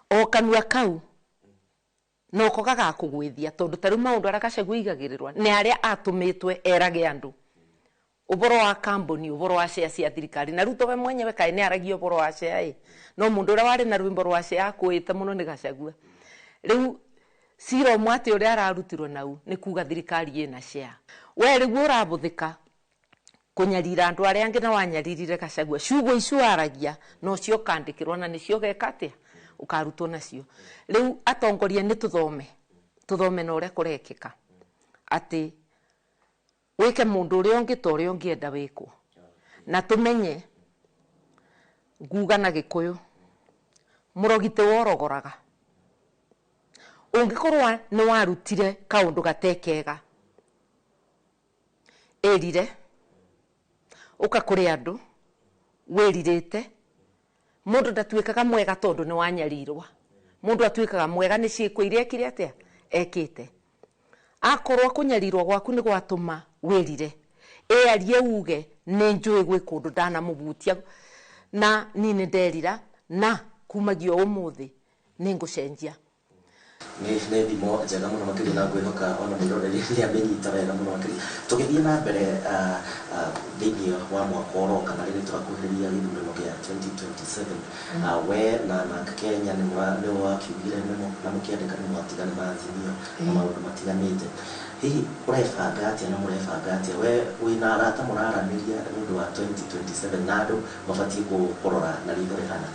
o kanua kau noko gagakũgwĩthia, tondũ ta rĩu maũndũ arĩa Gachagua aigagĩrĩrwo nĩ arĩa atũmĩtwe erage andũ ũboro wa kambuni, ũboro wa share cia thirikari. Na Ruto we mwenyewe kaĩ nĩ aragia ũboro wa share ĩ, no mũndũ ũrĩa warĩ na rwĩmbo rwa share akũĩte mũno nĩ Gachagua. Rĩu cira ũmwe atĩ ũrĩa ararutirwo nau nĩ kuga thirikari ĩna share. We rĩu ũrabũthĩka kũnyarira andũ arĩa angĩ na wanyaririre Gachagua, ciugo icio waragia no cio ũkandĩkĩrwo na nĩcio ũgeka atĩa, ũkarutwo nacio. Rĩu atongoria nĩ tũthome, tũthome na ũrĩa kũrekĩka atĩ wĩke mũndũ ũrĩa ũngĩ ta ũrĩa ũngĩenda wĩkwo, na tũmenye nguga na Gĩkũyũ mũrogi ti worogoraga. Ũngĩkorwo nĩ warutire kaũndũ gatekega, ĩrire ũka kũrĩ andũ wĩrirĩte. Mũndũ ndatuĩkaga mwega tondũ nĩ wanyarirwa, mũndũ atuĩkaga mwega nĩ ciĩko iria ekire atĩa ekĩte. Akorwo kũnyarirwo gwaku nĩ gwatũma wĩrire, ĩarie uge nĩ njũĩ gwĩ kũndũ ndanamũbutia na niĩ nĩ nderira na kumagia ũmũthĩ nĩ ngũcenjia. Nĩ thimo njega mũno makĩria na ngwĩhoka ona mwĩroreri nĩ amenyita wega mũno makĩria. Tũgĩthiĩ na mbere thĩinĩ wa mwaka ũroka na rĩrĩ tũrakuhĩrĩria gĩthurano kĩa 2027, we na Narc Kenya nĩ wakiugire na mũkĩandĩka nĩ mwatigana na Azimio na maũndũ matiganĩte. Hihi ũrebanga atĩa na mũrebanga atĩa? We wĩna arata mũraranĩria nĩ ũndũ wa 2027 na andũ mabatiĩ kũrora na ritho rĩhana?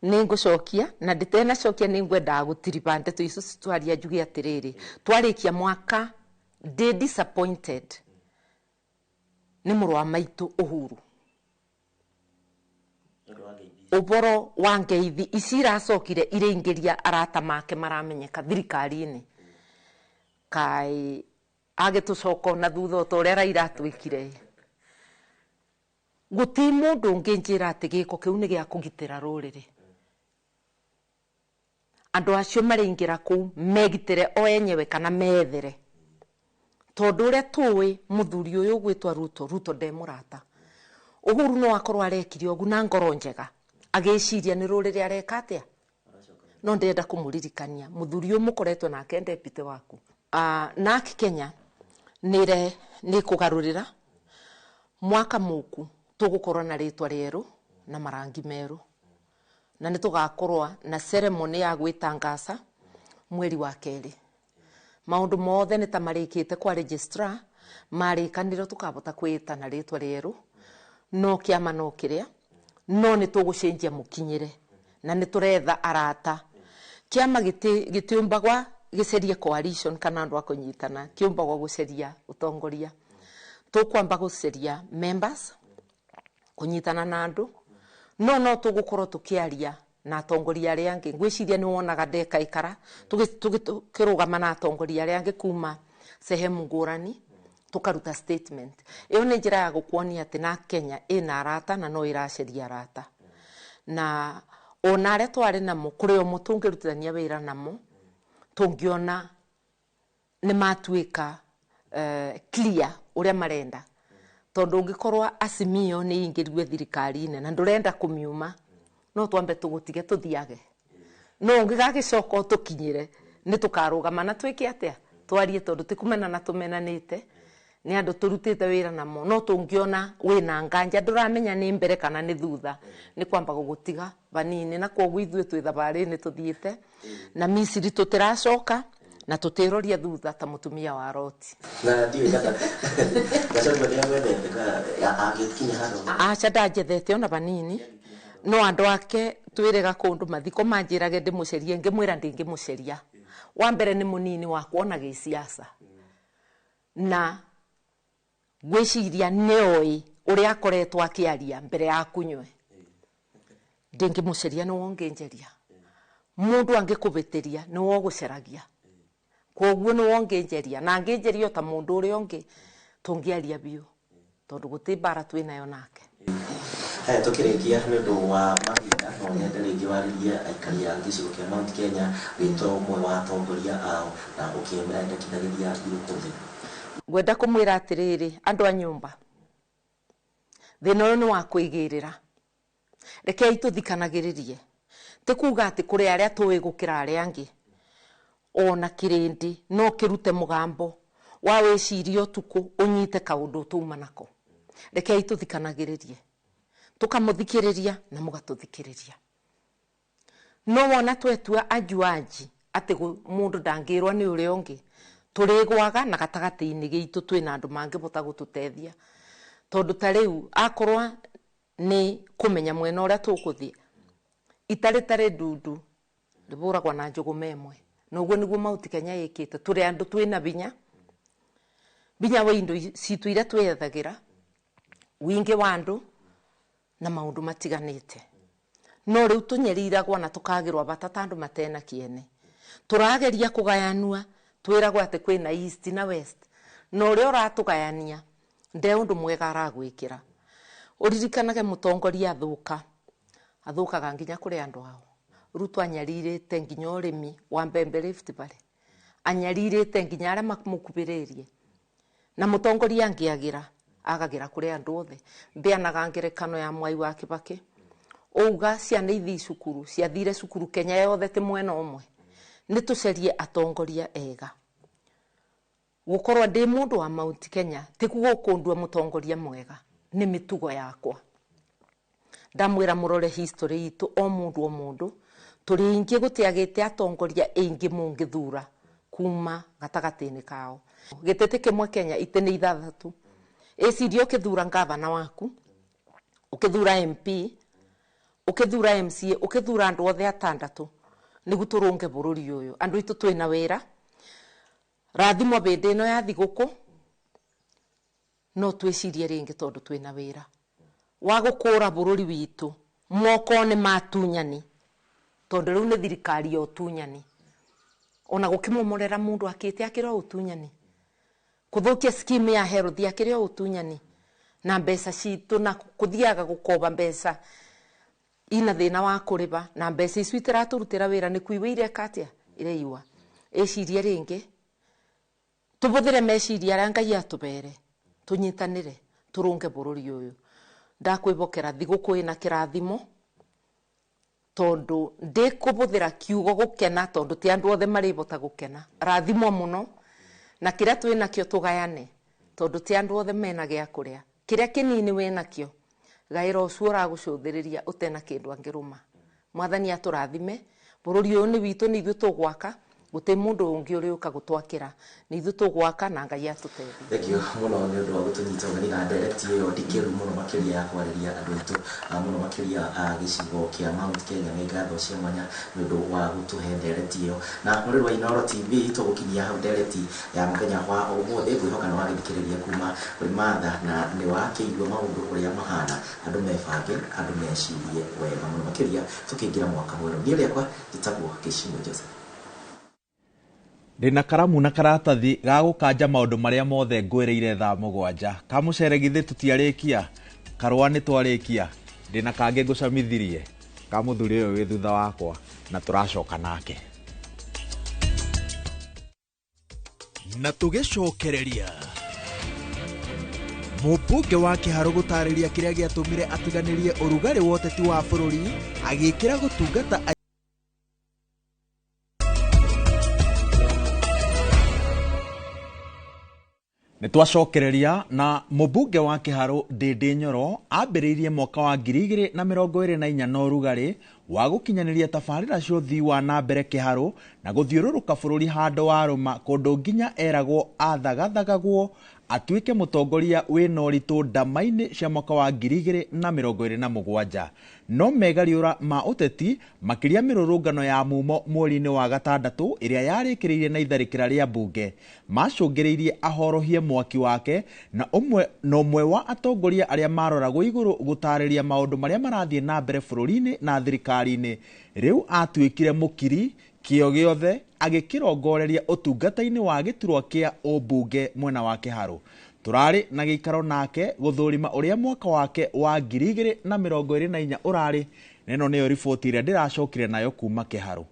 Nĩ ngũcokia na ndĩtenacokia nĩ ngwendaga gũtiriba ndeto icio twaria njuge atĩrĩrĩ, twarĩkia mwaka ndĩ disappointed nĩ mũrũ wa maitũ Uhuru. Ũboro wa ngeithi ici iracokire irĩingĩria arata make maramenyeka thirikari-inĩ, kaĩ agĩtũcoka na thutha o ta ũrĩa Raila atwĩkire. Gũti mũndũ ũngĩnjĩra atĩ gĩko kĩu nĩ gĩa kũgitĩra rũrĩrĩ. Andũ acio marĩingĩra kũu megitĩre o enyewe kana methere, tondũ ũrĩa tũĩ mũthuri ũyũ ũgwĩtwa Ruto, Ruto nde mũrata. Uhuru no akorwo arekire ũguo na ngoro njega, agĩciria nĩ rũrĩrĩ areka atĩa, no ndĩrenda kũmũririkania mũthuri ũyũ mũkoretwo nake deputy waku. NARC Kenya nĩ kũgarũrĩra mwaka mũku, tũgũkorwo na rĩtwa rĩerũ na marangi merũ, na nĩ tũgakorwo na ceremony ya gwĩtangaca mweri wa kerĩ. Maũndũ mothe nĩ ta marĩkĩte kwa registrar, marĩkanĩrwo tũkabota kwĩta na rĩtwa rĩerũ, no kĩama no kĩrĩa, no nĩ tũgũcenjia mũkinyĩre na nĩ tũretha arata. Kĩama gĩtiũmbagwa gĩcerie coalition kana andũ a kũnyitana, kĩũmbagwa gũceria ũtongoria. Tũkwamba gũceria members, kũnyitana na andũ, no tũgũkorwo tũkĩaria na atongoria arĩa angĩ. Ngwĩciria nĩ wonaga ndeka ikara tũkĩrũgama na atongoria arĩa angĩ kuma sehemu ngũrani, tũkaruta statement. Ĩyo nĩ njĩra ya gũkuonia atĩ na Kenya ĩna arata na no ĩraceria arata, na ona arĩa twarĩ namo kũrĩ o tũngĩrutithania wĩra namo tũngĩona nĩ matuĩka clear ũrĩa marenda, tondũ ũngĩkorwo Azimio nĩ ingĩrue thirikari-inĩ na ndũrenda kũmiuma, no twambe tũgũtige tũthiage, no ũngĩgagĩcoka ũtũkinyĩre nĩ tũkarũgama na twĩke atĩa, twarie, tondũ ti kũmenana tũmenanĩte, nĩ andũ tũrutĩte wĩra namo. No tũngĩona wĩna nganja ndũramenya nĩ mbere kana nĩ thutha, nĩ kwamba gũgũtiga vanini. Na kwoguo ithuĩ twĩ thabarĩ-inĩ tũthiĩte na Misiri, tũtiracoka na tũtiroria thutha ta mũtumia wa Loti. Na ndiũĩ kana Gachagua nĩ agwethete agĩkinya handũ? Aca, ndanjethete ona vanini, no andũ ake twĩrĩga kũndũ mathiko manjĩrage ndĩmũcerie, ngĩmwĩra ndingĩmũceria. Wa mbere nĩ mũnini wakwa ona gĩciaca, na ngwĩciria nĩoĩ ũrĩa akoretwo akĩaria mbere ya kunywe. Ndingĩmũceria, nĩwe ũngĩnjeria. Mũndũ angĩkũbĩtĩria nĩwe ũgũceragia, kwoguo nĩwe ũngĩnjeria, na angĩnjeria o ta mũndũ ũrĩa ũngĩ tũngĩaria biũ, tondũ gũtĩ mbara twĩnayo nake. Haya, tukĩrĩkia nĩ ũndũ wa mahinda, no nyende rĩngĩ warĩrie aikari a gĩcigo kĩa Mount Kenya wĩtwo ũmwe wa atongoria ao na ũkĩmendekithagĩria thigũkũ njega. Ngwenda kũmwĩra atĩrĩrĩ, andũ a nyũmba, thĩna ũyũ nĩ wa kwĩgĩrĩra. Rekei tũthikanagĩrĩrie, ti kuga atĩ kũrĩ arĩa tũĩ gũkĩra arĩa angĩ. Ona kĩrĩndĩ no kĩrute mũgambo wa wĩciria ũtukũ ũnyite kaũndũ tuma nako. Rekei tũthikanagĩrĩrie, tũkamũthikĩrĩria na mũgatũthikĩrĩria. No wona twetua ajuaji atĩ mũndũ ndangĩrwo nĩ ũrĩa ũngĩ, tũrĩgwaga na gatagatĩ-inĩ gitũ twĩna andũ mangĩbota gũtũteithia, tondũ ta rĩu akorwo nĩ kũmenya mwena ũrĩa tũkũthiĩ, itarĩ tarĩ ndundu rĩbũragwo na njũgũma ĩmwe. Na ũguo nĩguo Mount Kenya ĩkĩte. Tũrĩ andũ twĩna binya, binya wa indo citũ iria twĩyethagĩra, wingĩ wa andũ na maũndũ matiganĩte. No rĩu tũnyeriragwo na tũkagĩrwo bata ta andũ matena kĩene. Tũrageria kũgayanua, twĩragwo atĩ kwĩna East na West, na ũrĩa ũratũgayania nde ũndũ mwega aragwĩkĩra. Ũririkanage mũtongoria athũka, athũkaga nginya kũrĩ andũ ao. Ruto anyarirĩte nginya ũrĩmi wa mbembe Rift Valley, anyarirĩte nginya arĩa mamũkuhĩrĩirie, na mũtongoria angĩagĩra agagĩra kũrĩ andũ othe. Mbeanaga ngerekano ya Mwai wa Kibaki, uga ciana ithi cukuru ciathire cukuru Kenya yothe ti mwena ũmwe. Nĩ tũcerie atongoria ega. Gũkorwo ndĩ mũndũ wa Mount Kenya ti gũkũndua mũtongoria mwega, nĩ mĩtugo yakwa. Ndamwĩra mũrore history itũ o mũndũ o mũndũ, tũrĩ aingĩ gũtiagĩte atongoria aingĩ mũngĩthura kuma gatagatĩ-inĩ kao. Gĩtĩtĩ kĩmwe Kenya itĩ nĩ ithathatũ. Ĩciria ũkĩthura ngavana waku, ũkĩthura MP, ũkĩthura MCA, ũkĩthura andũ othe atandatũ, nĩguo tũrũnge bũrũri ũyũ. Andũ aitũ twĩna wĩra, rathimwo bĩndĩ ĩno ya thigũkũ, no twĩcirie rĩngĩ tondũ twĩna wĩra wa gũkũra bũrũri witũ Moko-inĩ ma atunyani, tondũ rĩu nĩ thirikari ya ũtunyani. Ona gũkĩmomorera mũndũ akĩte akĩrĩ o ũtunyani, kũthũkia scheme ya health akĩrĩ o ũtunyani, na mbeca citũ na kũthiaga gũkoba mbeca ina thĩna wa kũrĩba, na mbeca icio itiratũrutĩra wĩra, nĩ kuiwa ireka atĩa, ireiwa. Ĩcirie rĩngĩ tũbũthĩre meciria arĩa Ngai atũbere, tũnyitanĩre tũrũnge bũrũri ũyũ. Ndakwĩbokera thigũkũ ĩna kĩrathimo, tondũ ndĩkũbũthĩra kiugo gũkena, tondũ ti andũ othe marĩbota gũkena. Rathimwo mũno na kĩrĩa twĩnakĩo tũgayane, tondũ ti andũ othe mena gĩa kũrĩa. Kĩrĩa kĩnini wĩnakĩo gaĩra ũcio ũragũcũthĩrĩria ũtena kĩndũ angĩrũma. Mwathani atũrathime, bũrũri ũyũ nĩ witũ, nĩ ithuĩ tũgwaka, gũtirĩ mũndũ ũngĩ ũrĩũka gũtwakĩra, nĩ ithuĩ tũgwaka na Ngai atũteithie. Thank you mũno nĩ ũndũ wa gũtũnyita ũgeni na ndereti ĩyo ndikĩru mũno makĩria ya kwarĩria andũ aitũ, mũno makĩria gĩcigo kĩa Mount Kenya. Nĩ ngatho cia mwanya nĩ ũndũ wa gũtũhe ndereti ĩyo. Na mũrĩrĩ wa Inooro TV, tũgũkinyia hau ndereti ya mũthenya wa ũmũthĩ. Ngwĩhoka nĩ wagĩthikĩrĩria kuma kũrĩ Martha na nĩ wakĩigua maũndũ ũrĩa mahana. Andũ mebange, andũ mecirie wega mũno makĩria tũkĩingĩra mwaka mwerũ. Niĩ rĩakwa njĩtagwo Kĩcimũ Joseph. Ndĩna karamu na karatathi ga gũkanja maũndũ marĩa mothe ngwĩrĩire thaa 7. Kamũcere githĩ tũtiarĩkia, karũa nĩ twarĩkia, ndĩna kangĩ ngũcamithirie ka mũthuri ũyũ wĩ thutha wakwa, na tũracoka nake. Na tũgĩcokereria mũmbunge wa Kĩharũ gũtarĩria kĩrĩa gĩatũmire atiganĩrie ũrugarĩ wa ũteti wa bũrũri, agĩkĩra gũtungata Nĩ twacokereria na mũmbunge wa Kĩharũ Ndĩndĩ Nyoro ambĩrĩirie mwaka wa 2024 na ũrugarĩ wa gũkinyanĩria tabarĩra cia ũthii wa na mbere Kĩharũ na gũthiũrũrũka bũrũri handũ warũma, kũndũ nginya eragwo athagathagagwo atuĩke mũtongoria wĩna ũritũ ndama-inĩ cia mwaka wa 2027. No megariũra ma ũteti makĩria mĩrũrũngano ya mumo mweri-inĩ wa gatandatũ ĩrĩa yarĩkĩrĩirie na itharĩkĩra rĩa mbunge macũngĩrĩirie ahorohie mwaki wake, na ũmwe wa atongoria arĩa maroragwo igũrũ gũtarĩria maũndũ marĩa marathiĩ na mbere bũrũri-inĩ na thirikari-inĩ. Rĩu atuĩkire mũkiri kĩo gĩothe agĩkĩrongoreria ũtungata-inĩ wa gĩturwa kĩa ũmbunge mwena wa Kĩharũ. Tũrarĩ na gĩikaro nake gũthũrima ũrĩa mwaka wake wa 2024 ũrarĩ, na ĩno nĩyo riboti ĩrĩa ndĩracokire nayo kuma Kĩharũ.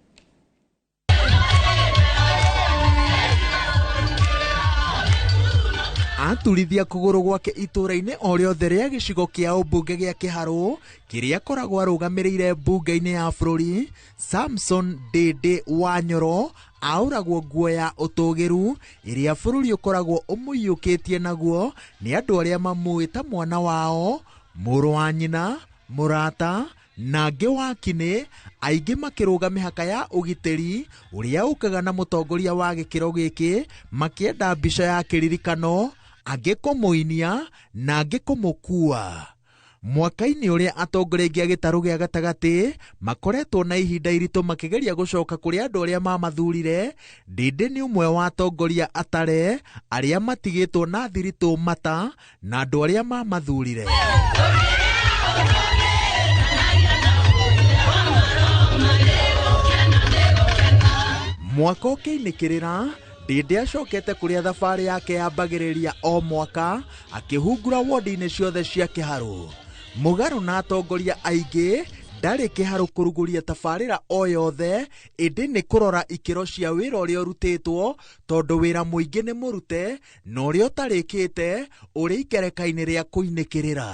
Aturithia kũgũrũ gwake itũũra-inĩ o rĩothe rĩa gĩcigo kĩa ũmbunge gĩa Kĩharũ kĩrĩa akoragwo arũgamĩrĩire mbunge-inĩ ya bũrũri, Samson Ndĩndĩ wa Nyoro aũragwo nguo ya ũtũgĩru ĩrĩa bũrũri ũkoragwo ũmũiyũkĩtie naguo nĩ andũ arĩa mamũĩ ta mwana wao, mũrũ wa nyina, mũrata na angĩ wa kinĩ, aingĩ makĩrũga mĩhaka ya ũgitĩri ũrĩa ũkaga na mũtongoria wa gĩkĩro gĩkĩ, makĩenda mbica ya kĩririkano, angĩ kũmũinia na angĩ kũmũkua. Mwaka-inĩ ũrĩa atongoria aingĩ a gĩtarũ gĩa gatagatĩ makoretwo na ihinda iritũ makĩgeria gũcoka kũrĩ andũ arĩa mamathurire, Ndĩndĩ nĩ ũmwe wa atongoria atare arĩa matigĩtwo na thiritũ mata na andũ arĩa mamathurire. Mwaka ũkĩinĩkĩrĩra, Ndĩndĩ acokete kũrĩa thabarĩ yake yambagĩrĩria o mwaka akĩhungura wodi-inĩ ciothe cia Kĩharũ. Mũgarũ na atongoria aingĩ ndarĩ Kĩharũ kũrugũria tabarĩra o yothe, ĩndĩ nĩ kũrora ikĩro cia wĩra ũrĩa ũrutĩtwo, tondũ wĩra mũingĩ nĩ mũrute na ũrĩa ũtarĩkĩte ũrĩ ikereka-inĩ rĩa kũinĩkĩrĩra.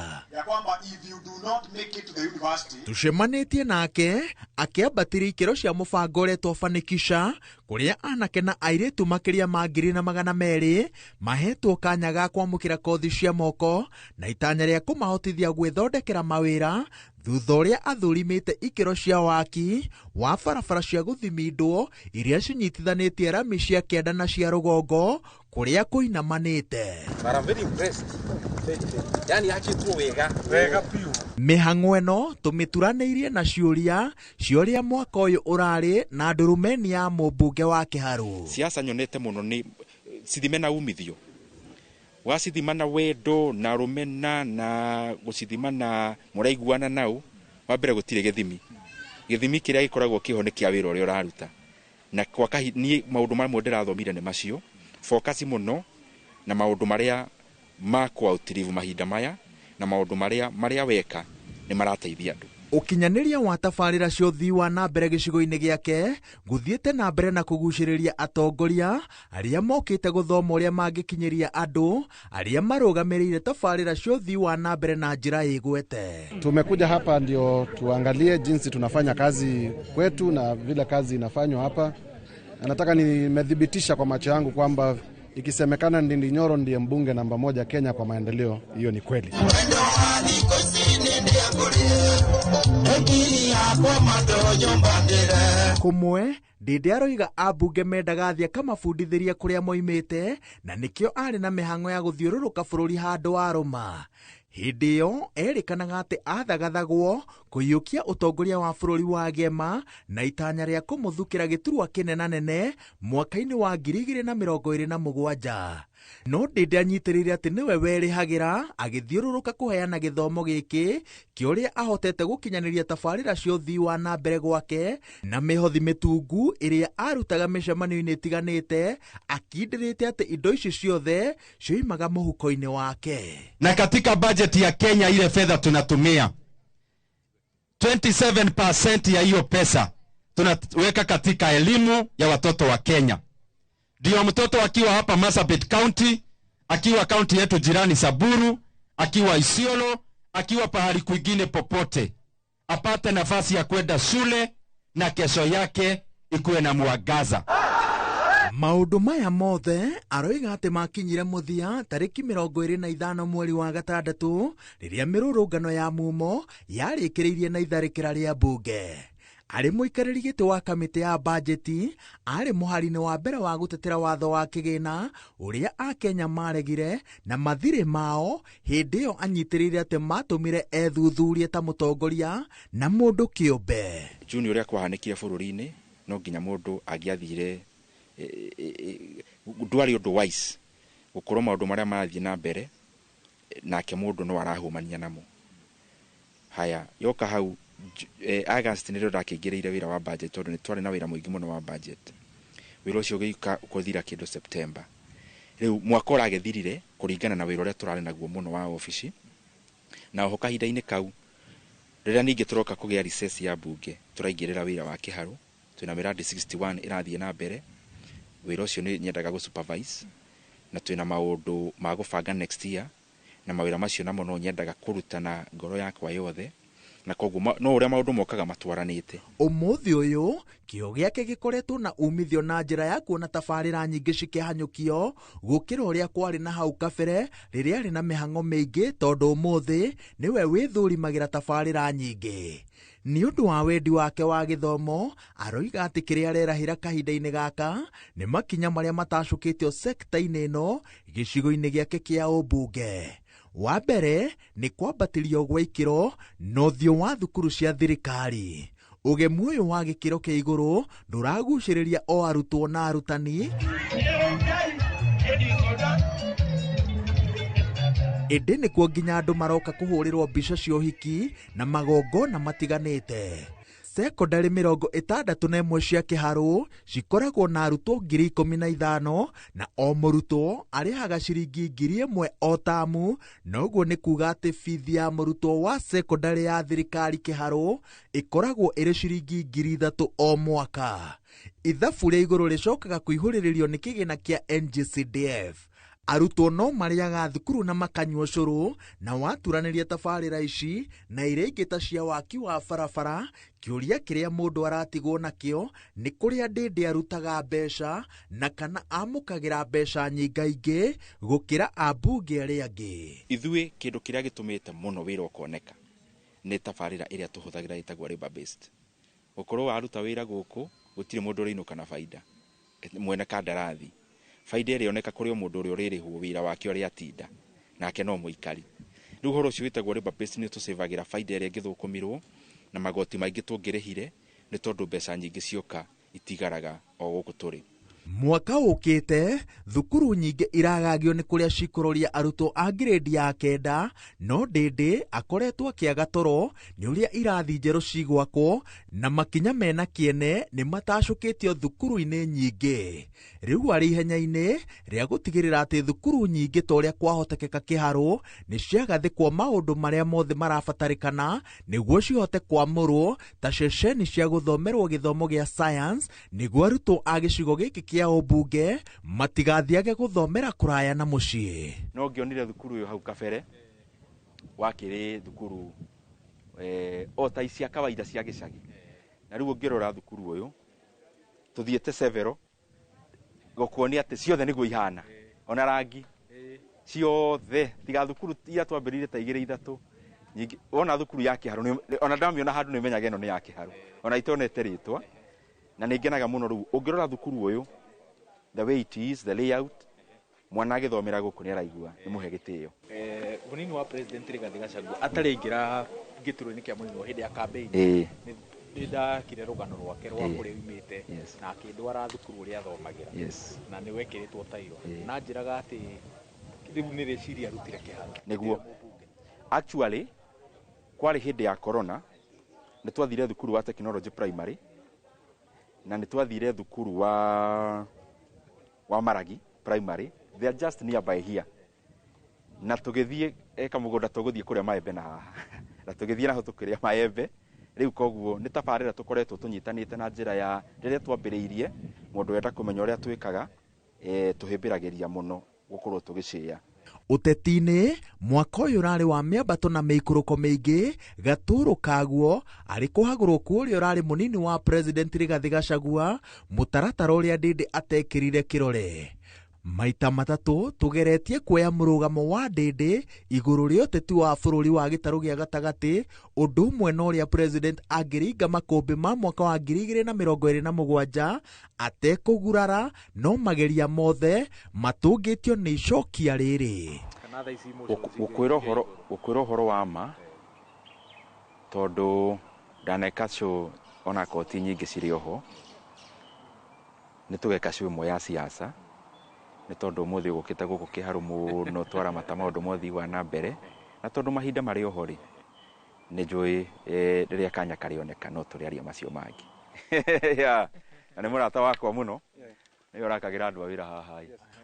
Tũcemanĩtie nake akĩambatĩria ikĩro cia mũbango ũrĩa twafanikisha, kũrĩa anake na airĩtu makĩria ma 1,200 mahetwo kanya ga kwamũkĩra kothi cia moko na itanya rĩa kũmahotithia gwĩthondekera mawĩra thutha ũrĩa athurimĩte ikĩro cia waki wa barabara cia gũthimindwo iria cinyitithanĩtie rami cia kĩanda na cia rũgongo kũrĩa kũinamanĩte. Mĩhang'o ĩno tũmĩturanĩirie na ciũria cia ũrĩa mwaka ũyũ ũrarĩ na ndurumeni ya mũmbunge wa Kĩharũ. Siasa nyonete mũno nĩ cithime na umithio, wacithima na wendo na rũmena na gũcithima na mũraiguana nau, Wa mbere gũtirĩ gĩthimi, gĩthimi kĩrĩa gĩkoragwo kĩho nĩ kĩa wĩra ũrĩa ũraruta. Na kwa kahinda niĩ maũndũ mamwe ndĩrathomire nĩ macio, focus mũno na maũndũ marĩa ma kwa mahinda maya, na maũndũ marĩa weka nĩ marateithia andũ. Ũkinyanĩria wa tabarĩra cia ũthii wa na mbere gĩcigo-inĩ gĩake gũthiĩte na mbere na kũgucĩrĩria atongoria arĩa mokĩte gũthoma ũrĩa mangĩkinyĩria andũ arĩa marũgamĩrĩire tabarĩra cia ũthii wa na mbere na njĩra ĩgwete. Tumekuja hapa ndio tuangalie jinsi tunafanya kazi kwetu na vile kazi inafanywa hapa. Na nataka nimethibitisha kwa macho yangu kwamba ikisemekana Ndindi Nyoro ndiye mbunge namba 1 Kenya kwa maendeleo, hiyo ni kweli. Kumwe Ndindi aroiga ambunge mendaga athiĩ akamabundithĩria kũrĩa moimĩte, na nĩkĩo arĩ na mĩhang'o ya gũthiũrũrũka bũrũri handũ arũma. Hĩndĩ ĩyo erĩkanaga atĩ athagathagwo kũiyũkia ũtongoria wa bũrũri wa Gema na itanya rĩa kũmũthukĩra gĩturwa kĩnenanene mwaka-inĩ wa 2027. No Ndindi anyitĩrĩire atĩ nĩwe werĩhagĩra agĩthiũrũrũka kũheana gĩthomo gĩkĩ kĩa ũrĩa ahotete gũkinyanĩria tabarĩra cia ũthii wa na mbere gwake na mĩhothi mĩtungu ĩrĩa arutaga mĩcemanio-inĩ ĩtiganĩte, akindĩrĩte atĩ indo ici ciothe cioimaga mũhuko-inĩ wake. Na katika budget ya Kenya ile fedha tunatumia 27% ya hiyo pesa tunaweka katika elimu ya watoto wa Kenya. Ndio mtoto akiwa hapa Marsabit County, akiwa county yetu jirani Samburu, akiwa Isiolo, akiwa pahali kwingine popote, apate nafasi ya kwenda shule na kesho yake ikuwe na mwangaza. Maũndũ maya mothe aroiga atĩ makinyire mũthia tarĩki 25 mweri wa gatandatũ rĩrĩa mĩrũrũngano ya mumo yarĩkĩrĩirie na itharĩkĩra rĩa mbunge. Arĩ mũikarĩri gĩtĩ wa kamĩtĩ ya bajeti, arĩ mũhari-inĩ wa mbere wa gũtetera watho wa kĩgĩna ũrĩa akenya maregire na mathirĩ mao. Hĩndĩ ĩyo anyitĩrĩire atĩ matũmire ethuthurie ta mũtongoria na mũndũ kĩũmbe. Juni ũrĩa kwahanĩkire bũrũri-inĩ, no nginya mũndũ angĩathire ndwarĩ ũndũ wise gũkorwo maũndũ marĩa marathiĩ na mbere nake mũndũ no arahũmania namo. Haya yoka hau August nĩrĩo ndakĩingĩrĩire wĩra wa budget, tondũ nĩ twarĩ na wĩra mũingĩ mũno wa budget. Wĩra ũcio ũgĩũka kũthira kĩndũ September. Rĩu mwaka ũragĩthirire kũringana na wĩra ũrĩa tũrarĩ naguo mũno wa obici. Na oho kahinda-inĩ kau rĩrĩa ningĩ tũroka kũgĩa recess ya mbunge, tũraingĩrĩra wĩra wa kĩharũ. Twĩna mĩradi 61 ĩrathiĩ na mbere. Wĩra ũcio nĩ nyendaga gũ supervise, na twĩna maũndũ ma gũbanga next year, na mawĩra macio namo no nyendaga kũruta na ngoro yakwa yothe, na koguo no ũrĩa maũndũ mokaga matwaranĩte. Ũmũthĩ ũyũ kĩo gĩake gĩkoretwo na umithio na njĩra ya kuona tabarĩra nyingĩ cikĩhanyũkio gũkĩra ũrĩa kwarĩ na hau kabere rĩrĩa arĩ na mĩhang'o mĩingĩ, tondũ ũmũthĩ nĩwe wĩthũrimagĩra tabarĩra nyingĩ. Nĩ ũndũ wa wendi wake wa gĩthomo, aroiga atĩ kĩrĩa arerahĩra kahinda-inĩ gaka nĩ makinya marĩa matacũkĩtio sekta-inĩ ĩno gĩcigo-inĩ gĩake kĩa ũmbunge. Wa mbere nĩ kwambatĩrio gwa ikĩro na ũthiũ wa thukuru cia thirikari. Ũgemu ũyũ wa gĩkĩro kĩa igũrũ ndũragucĩrĩria o arutwo na arutani, ĩndĩ nĩkuo nginya andũ maroka kũhũrĩrwo mbica cia ũhiki na magongona matiganĩte. Sekondari 61 cia kĩharũ cikoragwo na arutwo 15,000 na o mũrutwo arĩhaga ciringi 1,000 o tamu, na ũguo nĩ kuga atĩ bithi ya mũrutwo wa sekondari ya thirikari kĩharũ ĩkoragwo ĩrĩ ciringi 3,000 o mwaka. Ithabu rĩa igũrũ rĩcokaga kũihũrĩrĩrio nĩ kĩgĩna kĩa NGCDF. Arutwo no marĩaga thukuru na makanyua ũcũrũ, na waturanĩria tabarĩra ici na iria ingĩ ta cia waki wa barabara, kĩũria kĩrĩa mũndũ aratigwo nakĩo nĩ kũrĩa Ndindi arutaga mbeca na kana amũkagĩra mbeca nyingaingĩ gũkĩra ambunge arĩa angĩ. Ithuĩ kĩndũ kĩrĩa gĩtũmĩte mũno wĩra ũkoneka nĩ tabarĩra ĩrĩa tũhũthagĩra ĩtagwo labor based. Gũkorwo waruta wĩra gũkũ gũtirĩ mũndũ ũrĩinũka na baida mwene kandarathi. Baida ĩrĩa yoneka kũrĩ o mũndũ ũrĩa ũrĩrĩhwo wĩra wake ũrĩa atinda nake no mũikari. Rĩu ũhoro ũcio wĩtagwo labor based nĩ tũcĩvagĩra baida ĩrĩa ĩngĩthũkũmirwo na magoti maingĩ tũngĩrĩhire, nĩ tondũ mbeca nyingĩ cioka itigaraga o gũkũ tũrĩ. Mwaka ũkĩte thukuru nyingĩ iragagio nĩ kũrĩa cikũroria arutwo a ngirĩndi ya 9, no Ndĩndĩ akoretwo akĩaga toro nĩ ũrĩa irathi njerũ cigwakwo na makinya mena kĩene nĩ matacũkĩtio thukuru-inĩ nyingĩ. Rĩu arĩ ihenya-inĩ rĩa gũtigĩrĩra atĩ thukuru nyingĩ ta ũrĩa kwahotekeka Kĩharũ nĩ ciagathĩkwo maũndũ marĩa mothe marabatarĩkana nĩguo cihote kwamũrwo ta ceceni cia gũthomerwo gĩthomo gĩa science nĩguo arutwo a gĩcigo gĩkĩ kĩa ũmbunge matigathiage gũthomera kũraya na mũciĩ. No ngĩonire thukuru ũyũ hau kabere wakĩrĩ thukuru o ta cia kawaida cia gĩcagi, na rĩu ũngĩrora thukuru ũyũ tũthiĩte several gũkuonia atĩ ciothe nĩguo ihana, ona rangi ciothe tiga thukuru iria twambĩrĩirie ta 2 3 nyingĩ. Wona thukuru ya Kĩharũ, ona ndamĩona handũ nĩmenyaga ĩno nĩ ya Kĩharũ, ona itonete rĩtwa, na nĩ ngenaga mũno. Rĩu ũngĩrora thukuru ũyũ, the way it is, the layout, mwana agĩthomera gũkũ nĩ araigua nĩ mũhe gĩtĩo. Mũnini wa President Rigathĩ Gachagua atarĩ aingĩra gĩturwa-inĩ kĩa mũnini wa hĩndĩ ya campaign, nĩ ndakire rũgano rwake rwa kũrĩa oimĩte na akĩndwara thukuru ũrĩa athomagĩra na nĩ wekĩrĩtwo tairo, na njĩraga atĩ rĩu nĩ rĩciria arutire Kĩharũ nĩguo. Actually kwarĩ hĩndĩ ya corona nĩ twathire thukuru wa technology primary na nĩ twathire thukuru wa Maragi primary, they are just nearby here, na tũgĩthiĩ kamũgũnda tũgũthiĩ kũrĩa maembe na haha na tũgĩthiĩ naho tũkĩrĩa maembe. Rĩu koguo nĩ tabarĩra tũkoretwo tũnyitanĩte na njĩra ya rĩrĩa twambĩrĩirie, mũndũ wenda kũmenya ũrĩa twĩkaga tũhĩmbĩragĩria mũno gũkorwo tũgĩcĩa. Ũteti-inĩ mwaka ũyũ ũrarĩ wa mĩambato na mĩikũrũko mĩingĩ, gatũrũ kaguo arĩ kũhagũrwo kwa ũrĩa ũrarĩ mũnini wa President Rigathĩ Gachagua, mũtaratara ũrĩa Ndĩndĩ atekĩrire kĩrore. Maita matatũ tũgeretie kuoya mũrũgamo wa Ndĩndĩ igũrũ rĩa ũteti wa bũrũri wa gĩtarũ gĩa gatagatĩ, ũndũ ũmwe na ũrĩa President angĩringa makũmbĩ ma mwaka wa 2027 atekũgurara, no mageria mothe matũngĩtio nĩ icokia rĩrĩ. Gũkwĩra ũhoro wa ma, tondũ ndaneka show ona koti nyingĩ cirĩ oho, nĩ tũgeka show ĩmwe ya siasa, nĩ tondũ ũmũthĩ ũgũkĩte gũkũ Kĩharũ mũno twaramata maũndũ mothe wa na mbere, na tondũ mahinda marĩ oho rĩ, nĩ njũĩ rĩrĩa kanya karĩoneka no tũrĩaria macio mangĩ. Na nĩ mũrata wakwa mũno, nĩwe ũrakagĩra andũ a wĩra haha.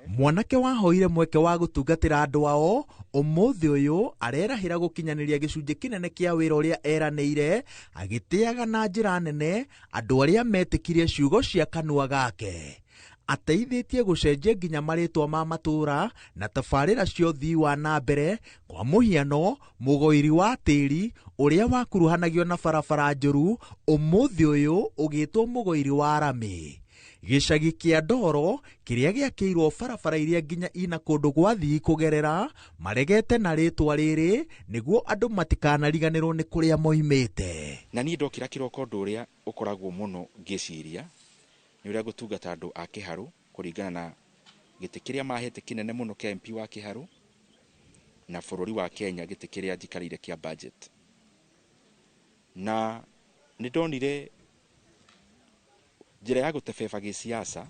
Mwanake wahoire mweke wa gũtungatĩra andũ ao ũmũthĩ ũyũ arerahĩra gũkinyanĩria gĩcunjĩ kĩnene kĩa wĩra ũrĩa eranĩire, agĩtĩaga na njĩra nene andũ arĩa metĩkirie ciugo cia kanua gake. Ateithĩtie gũcenjia nginya marĩtwa ma matũũra na tabarĩra cia ũthii wa na mbere, kwa mũhiano mũgoiri wa tĩri ũrĩa wakuruhanagio na barabara njũru ũmũthĩ ũyũ ũgĩtwo mũgoiri wa rami. Gĩcagi kĩa Ndoro kĩrĩa gĩakĩirwo barabara iria nginya ina kũndũ gwa thii kũgerera maregete na rĩtwa rĩrĩ nĩguo andũ matikanariganĩrwo nĩ kũrĩa moimĩte. Na niĩ ndokĩra kĩroko ũndũ ũrĩa ũkoragwo mũno ngĩciria nĩ ũrĩa ngũtungata andũ a Kĩharũ kũringana na gĩtĩ kĩrĩa mahete kĩnene mũno kĩa MP wa Kĩharũ na bũrũri wa Kenya, gĩtĩ kĩrĩa njikarĩire kĩa budget. Na nĩ ndonire njĩra ya gũtebeba gĩsiasa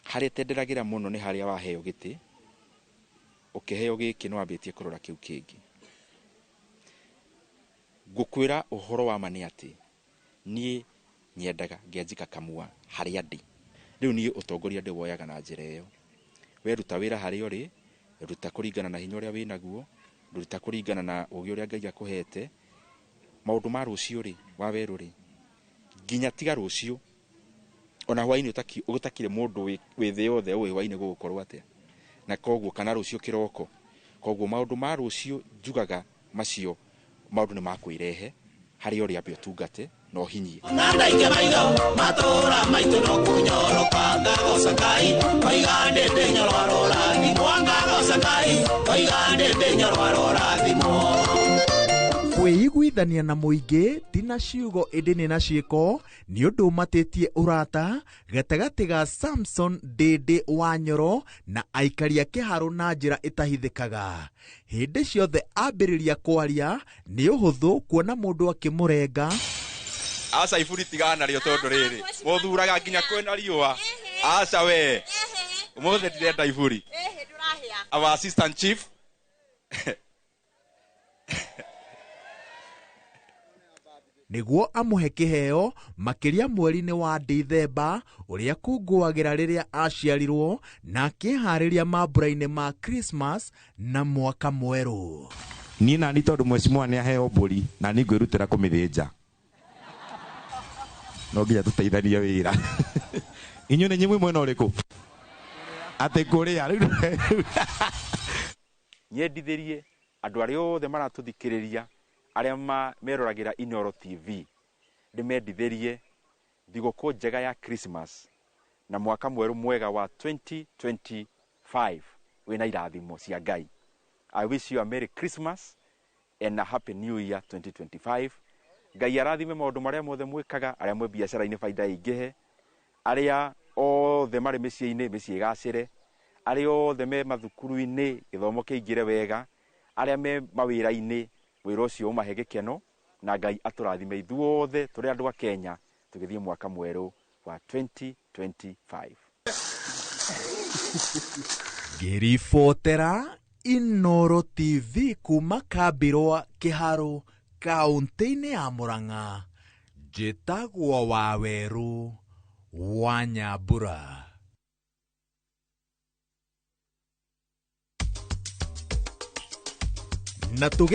harĩa tenderagĩra mũno nĩ harĩa waheo gĩtĩ, ũkĩheo gĩkĩ no wambĩtie kũrora kĩu kĩngĩ. Ngũkwĩra ũhoro wa ma nĩ atĩ niĩ nyendaga ngĩanjika kamua harĩa ndĩ. Rĩu niĩ ũtongoria ndĩwoyaga na njĩra ĩyo. We ruta wĩra harĩa ũrĩ, ruta kũringana na hinya ũrĩa wĩnaguo, ruta kũringana na ũgĩ ũrĩa Ngai akũhete. Maũndũ ma rũciũ rĩ, wa werũ rĩ, nginya tiga rũciũ ona hwainĩ ũtakire mũndũ wĩ thĩ yothe ũĩ hwainĩ gũgũkorwo atĩa, na koguo kana rũciũ kĩroko. Koguo maũndũ ma rũciũ njugaga macio maũndũ nĩ makwĩrehe harĩa ũrĩ ambe ũtungate na ũhinyie. Kwĩiguithania na mũingĩ ti na ciugo ĩndĩ nĩ na ciĩko nĩ ũndũ ũmatĩtie ũrata gatagatĩ ga Samson Ndĩndĩ wa Nyoro na aikari a Kĩharũ na njĩra ĩtahithĩkaga. Hĩndĩ ciothe ambĩrĩria kwaria nĩ ũhũthũ kuona mũndũ akĩmũrenga. Aca iburi tigana narĩo tondũ rĩrĩ mũthuraga nginya kwĩna riũa. Aca we umuthi ndirenda iburi. Our assistant chief. Nĩguo amũhe kĩheo makĩria mweri-inĩ wa Dithemba ũrĩa kũngũagĩra rĩrĩa aciarirwo na akĩharĩria mambura-inĩ ma Christmas na mwaka mwerũ. Niĩ nani tondũ mheshimiwa nĩ aheo mbũri na niĩ ngwĩrutĩra kũmĩthĩnja. No nginya tũteithanie wĩra. Inyuĩ nĩ inyuĩ mwena ũrĩkũ? Atĩ kũrĩa rĩu. Nyendithĩrie andũ arĩa othe maratũthikĩrĩria arĩa meroragĩra Inooro TV ndĩmendithĩrie thigũkũ njega ya Christmas na mwaka mwerũ mwega wa 2025 wĩna irathimo cia Ngai. I wish you a Merry Christmas and a Happy New Year 2025. Ngai arathime maũndũ marĩa mothe mwĩkaga, arĩa mwĩ biacara-inĩ baida ĩingĩhe, arĩa othe marĩ mĩciĩ-inĩ mĩciĩ ĩgacĩre, arĩa othe me mathukuru-inĩ gĩthomo kĩingĩre wega, arĩa me mawĩra-inĩ wĩra ũcio ũmahe gĩkeno, na Ngai atũrathime ithuothe tũrĩ andũ a Kenya tũgĩthiĩ mwaka mwerũ wa 2025. Ngĩribotera Inooro TV kuma Kambirwa Kĩharũ kaũntĩ-inĩ ya Murang'a, njĩtagwo Wawerũ wa Nyambura. Na tuge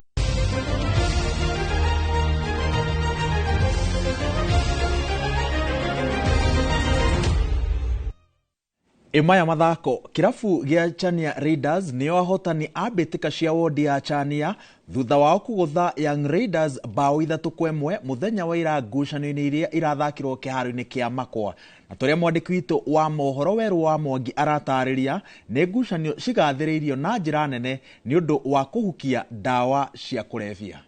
Imaya mathako kirabu gĩa Chania Raiders nĩo ahotani a mbĩtĩka cia wodi ya Chania thutha wao kũgũtha Young Raiders bao 3-1 mũthenya wa ira ngucanio-inĩ iria irathakirwo kĩharo-inĩ kĩa Makwa. Na tũrĩa mwandĩki witũ wa mohoro Werũ wa Mwangi aratarĩria nĩ ngucanio cigathĩrĩirio na njĩra nene nĩ ũndũ wa kũhukia ndawa cia kũrebia.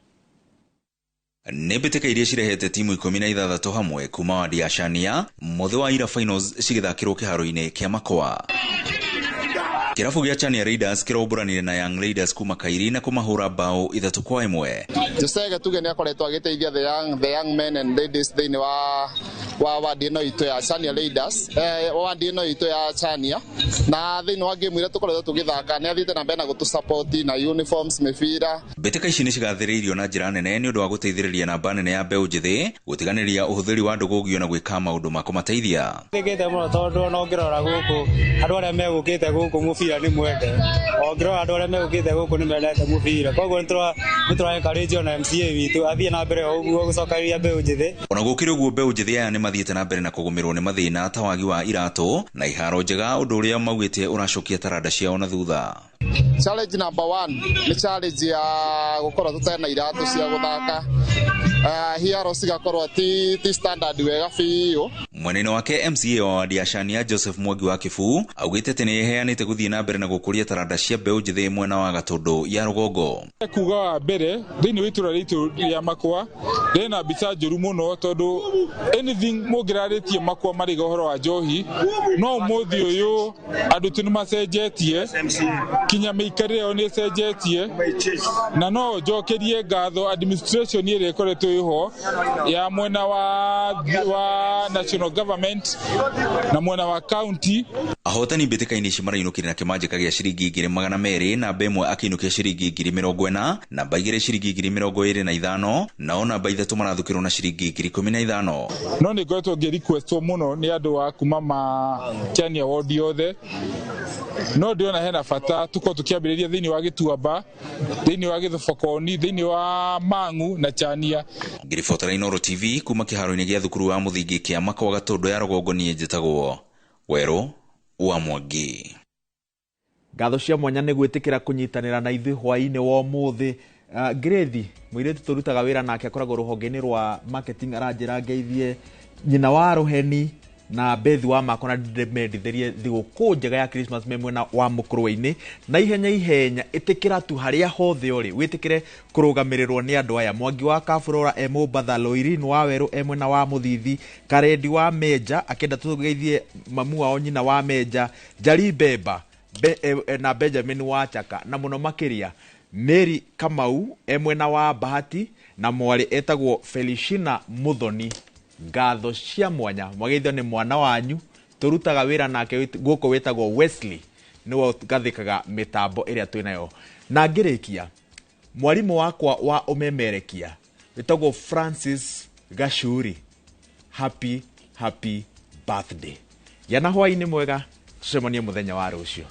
Nĩ mbĩtĩka iria cirehete timu 16 hamwe kuma wadi ya Chania mũthĩ wa ira finals cigĩthakĩrwo kĩharo-inĩ kĩa Makwa. Kĩrabu gĩa Chania Raiders kĩrombũranire na Young Raiders kuma Kairi na kũmahũra bao 3-1. Jose Gatuge nĩ akoretwo agĩteithia the young men and ladies thĩinĩ wa wadi ĩno itũ ya Chania Raiders, wadi ĩno itũ ya Chania, na thĩinĩ wa game iria tũkoretwo tũgĩthaka nĩ athiĩte na mbere na gũtũ support na uniforms, mĩbira. Mbĩtĩka ici nĩ cigathĩrĩirio na njĩra nene nĩ ũndũ wa gũteithĩrĩria namba nene ya mbeũ njĩthĩ gũtiganĩria ũhũthĩri wa ndũgũgio na gwĩka maũndũ ma kũmateithia. Thĩkĩte mũno tondũ ona ũngĩrora gũkũ andũ arĩa megũkĩte gũkũ mũbira nĩ mwende, ũngĩrora andũ arĩa megũkĩte gũkũ nĩ mendete mũbira, koguo nĩ tũra encourage ona MCA witũ athiĩ na mbere o ũguo gũcokanĩrĩria mbeũ njĩthĩ. Ona gũkĩrĩ ũguo mbeũ njĩthĩ aya nĩ mathiĩte na mbere na kũgũmĩrwo nĩ mathĩna ta wagi wa iratũ na iharo njega, ũndũ ũrĩa maugĩte ũracokia taranda ciao na thutha. Challenge number 1 nĩ challenge ya gũkorwo tũtarĩ na iratũ cia gũthaka, hiaro cigakorwo ti standard wega biũ. Mwena-inĩ wake MCA wa wadi ya Chania Joseph Mwangi wa Kĩbuu augĩte atĩ nĩ ĩheanĩte gũthiĩ na mbere na gũkũria taranda cia mbeũ njĩthĩ mwena wa Gatũndũ ya rũgongo. Kuga wa mbere thĩinĩ wa itũra rĩitũ rĩa Makwa rĩna mbica njũru mũno tondũ anything mũngĩrarĩtie Makwa marĩga ũhoro wa njohi, no ũmũthĩ ũyũ andũ tu nĩmacenjetie, kinya mĩikarĩre yao nĩ ĩcenjetie, na no njokerie ngatho administration ĩrĩa ĩkoretwo ĩho ya mwena wa national government na mwena wa county. Ahotani mbĩtĩka-inĩ ici marainũkire na kĩmanjĩka gĩa ciringi 200,000, namba 1 akĩinũkia ciringi 40,000, namba 2 ciringi 25,000, nao namba 3 marathukĩrwo na ciringi 15,000. No nĩ ngoretwo ngĩ requestwo mũno nĩ andũ a kuma ma Chania ward yothe, no ndĩrona hena bata tukorwo tũkĩambĩrĩria thĩinĩ wa Gĩtuamba, thĩinĩ wa Gĩthobokoni, thĩinĩ wa Mang'u na Chania. Ngĩribotera Inooro TV kuma kĩharo-inĩ gĩa thukuru wa mũthingi kĩa Makwa Gatũndũ ya rũgongo, niĩ njĩtagwo Werũ wa Mwangi. Ngatho cia mwanya nĩ gwĩtĩkĩra kũnyitanĩra na ithuĩ hwaĩ-inĩ wa ũmũthĩ. Ngĩrĩthi mũirĩtu tũrutaga wĩra nake akoragwo rũhonge-inĩ rwa marketing aranjĩra ngeithie nyina wa Rũheni na Bethi wa Makwa na ndĩmendithĩrie thigũkũ njega ya Christmas me mwena wa Mũkũrwe-inĩ. Na ihenya ihenya ĩtĩkĩra tu harĩa hothe ũrĩ wĩtĩkĩre kũrũgamĩrĩrwo nĩ andũ aya. Mwangi wa Kaburora e Mombatha, Loirin wa Werũ e mwena wa Mũthithi, Karendi wa Menja akĩenda tũgeithie mamu wao nyina wa Menja, Njari Mbemba na Benjamin wa Chaka, na mũno makĩria Mary Kamau e mwena wa Bahati, na mwarĩ etagwo Felishina Muthoni. Ngatho cia mwanya mwageithio nĩ mwana wanyu Tũrutaga wĩra nake gũkũ wĩtagwo Wesley, nĩwe ũgathĩkaga mĩtambo ĩrĩa twĩnayo. Na ngĩrĩkia, mwarimũ wakwa wa ũmemerekia wĩtagwo Francis Gacuri, happy happy birthday. Gĩa na hwaĩ-inĩ mwega, tũcemanie mũthenya wa rũciũ.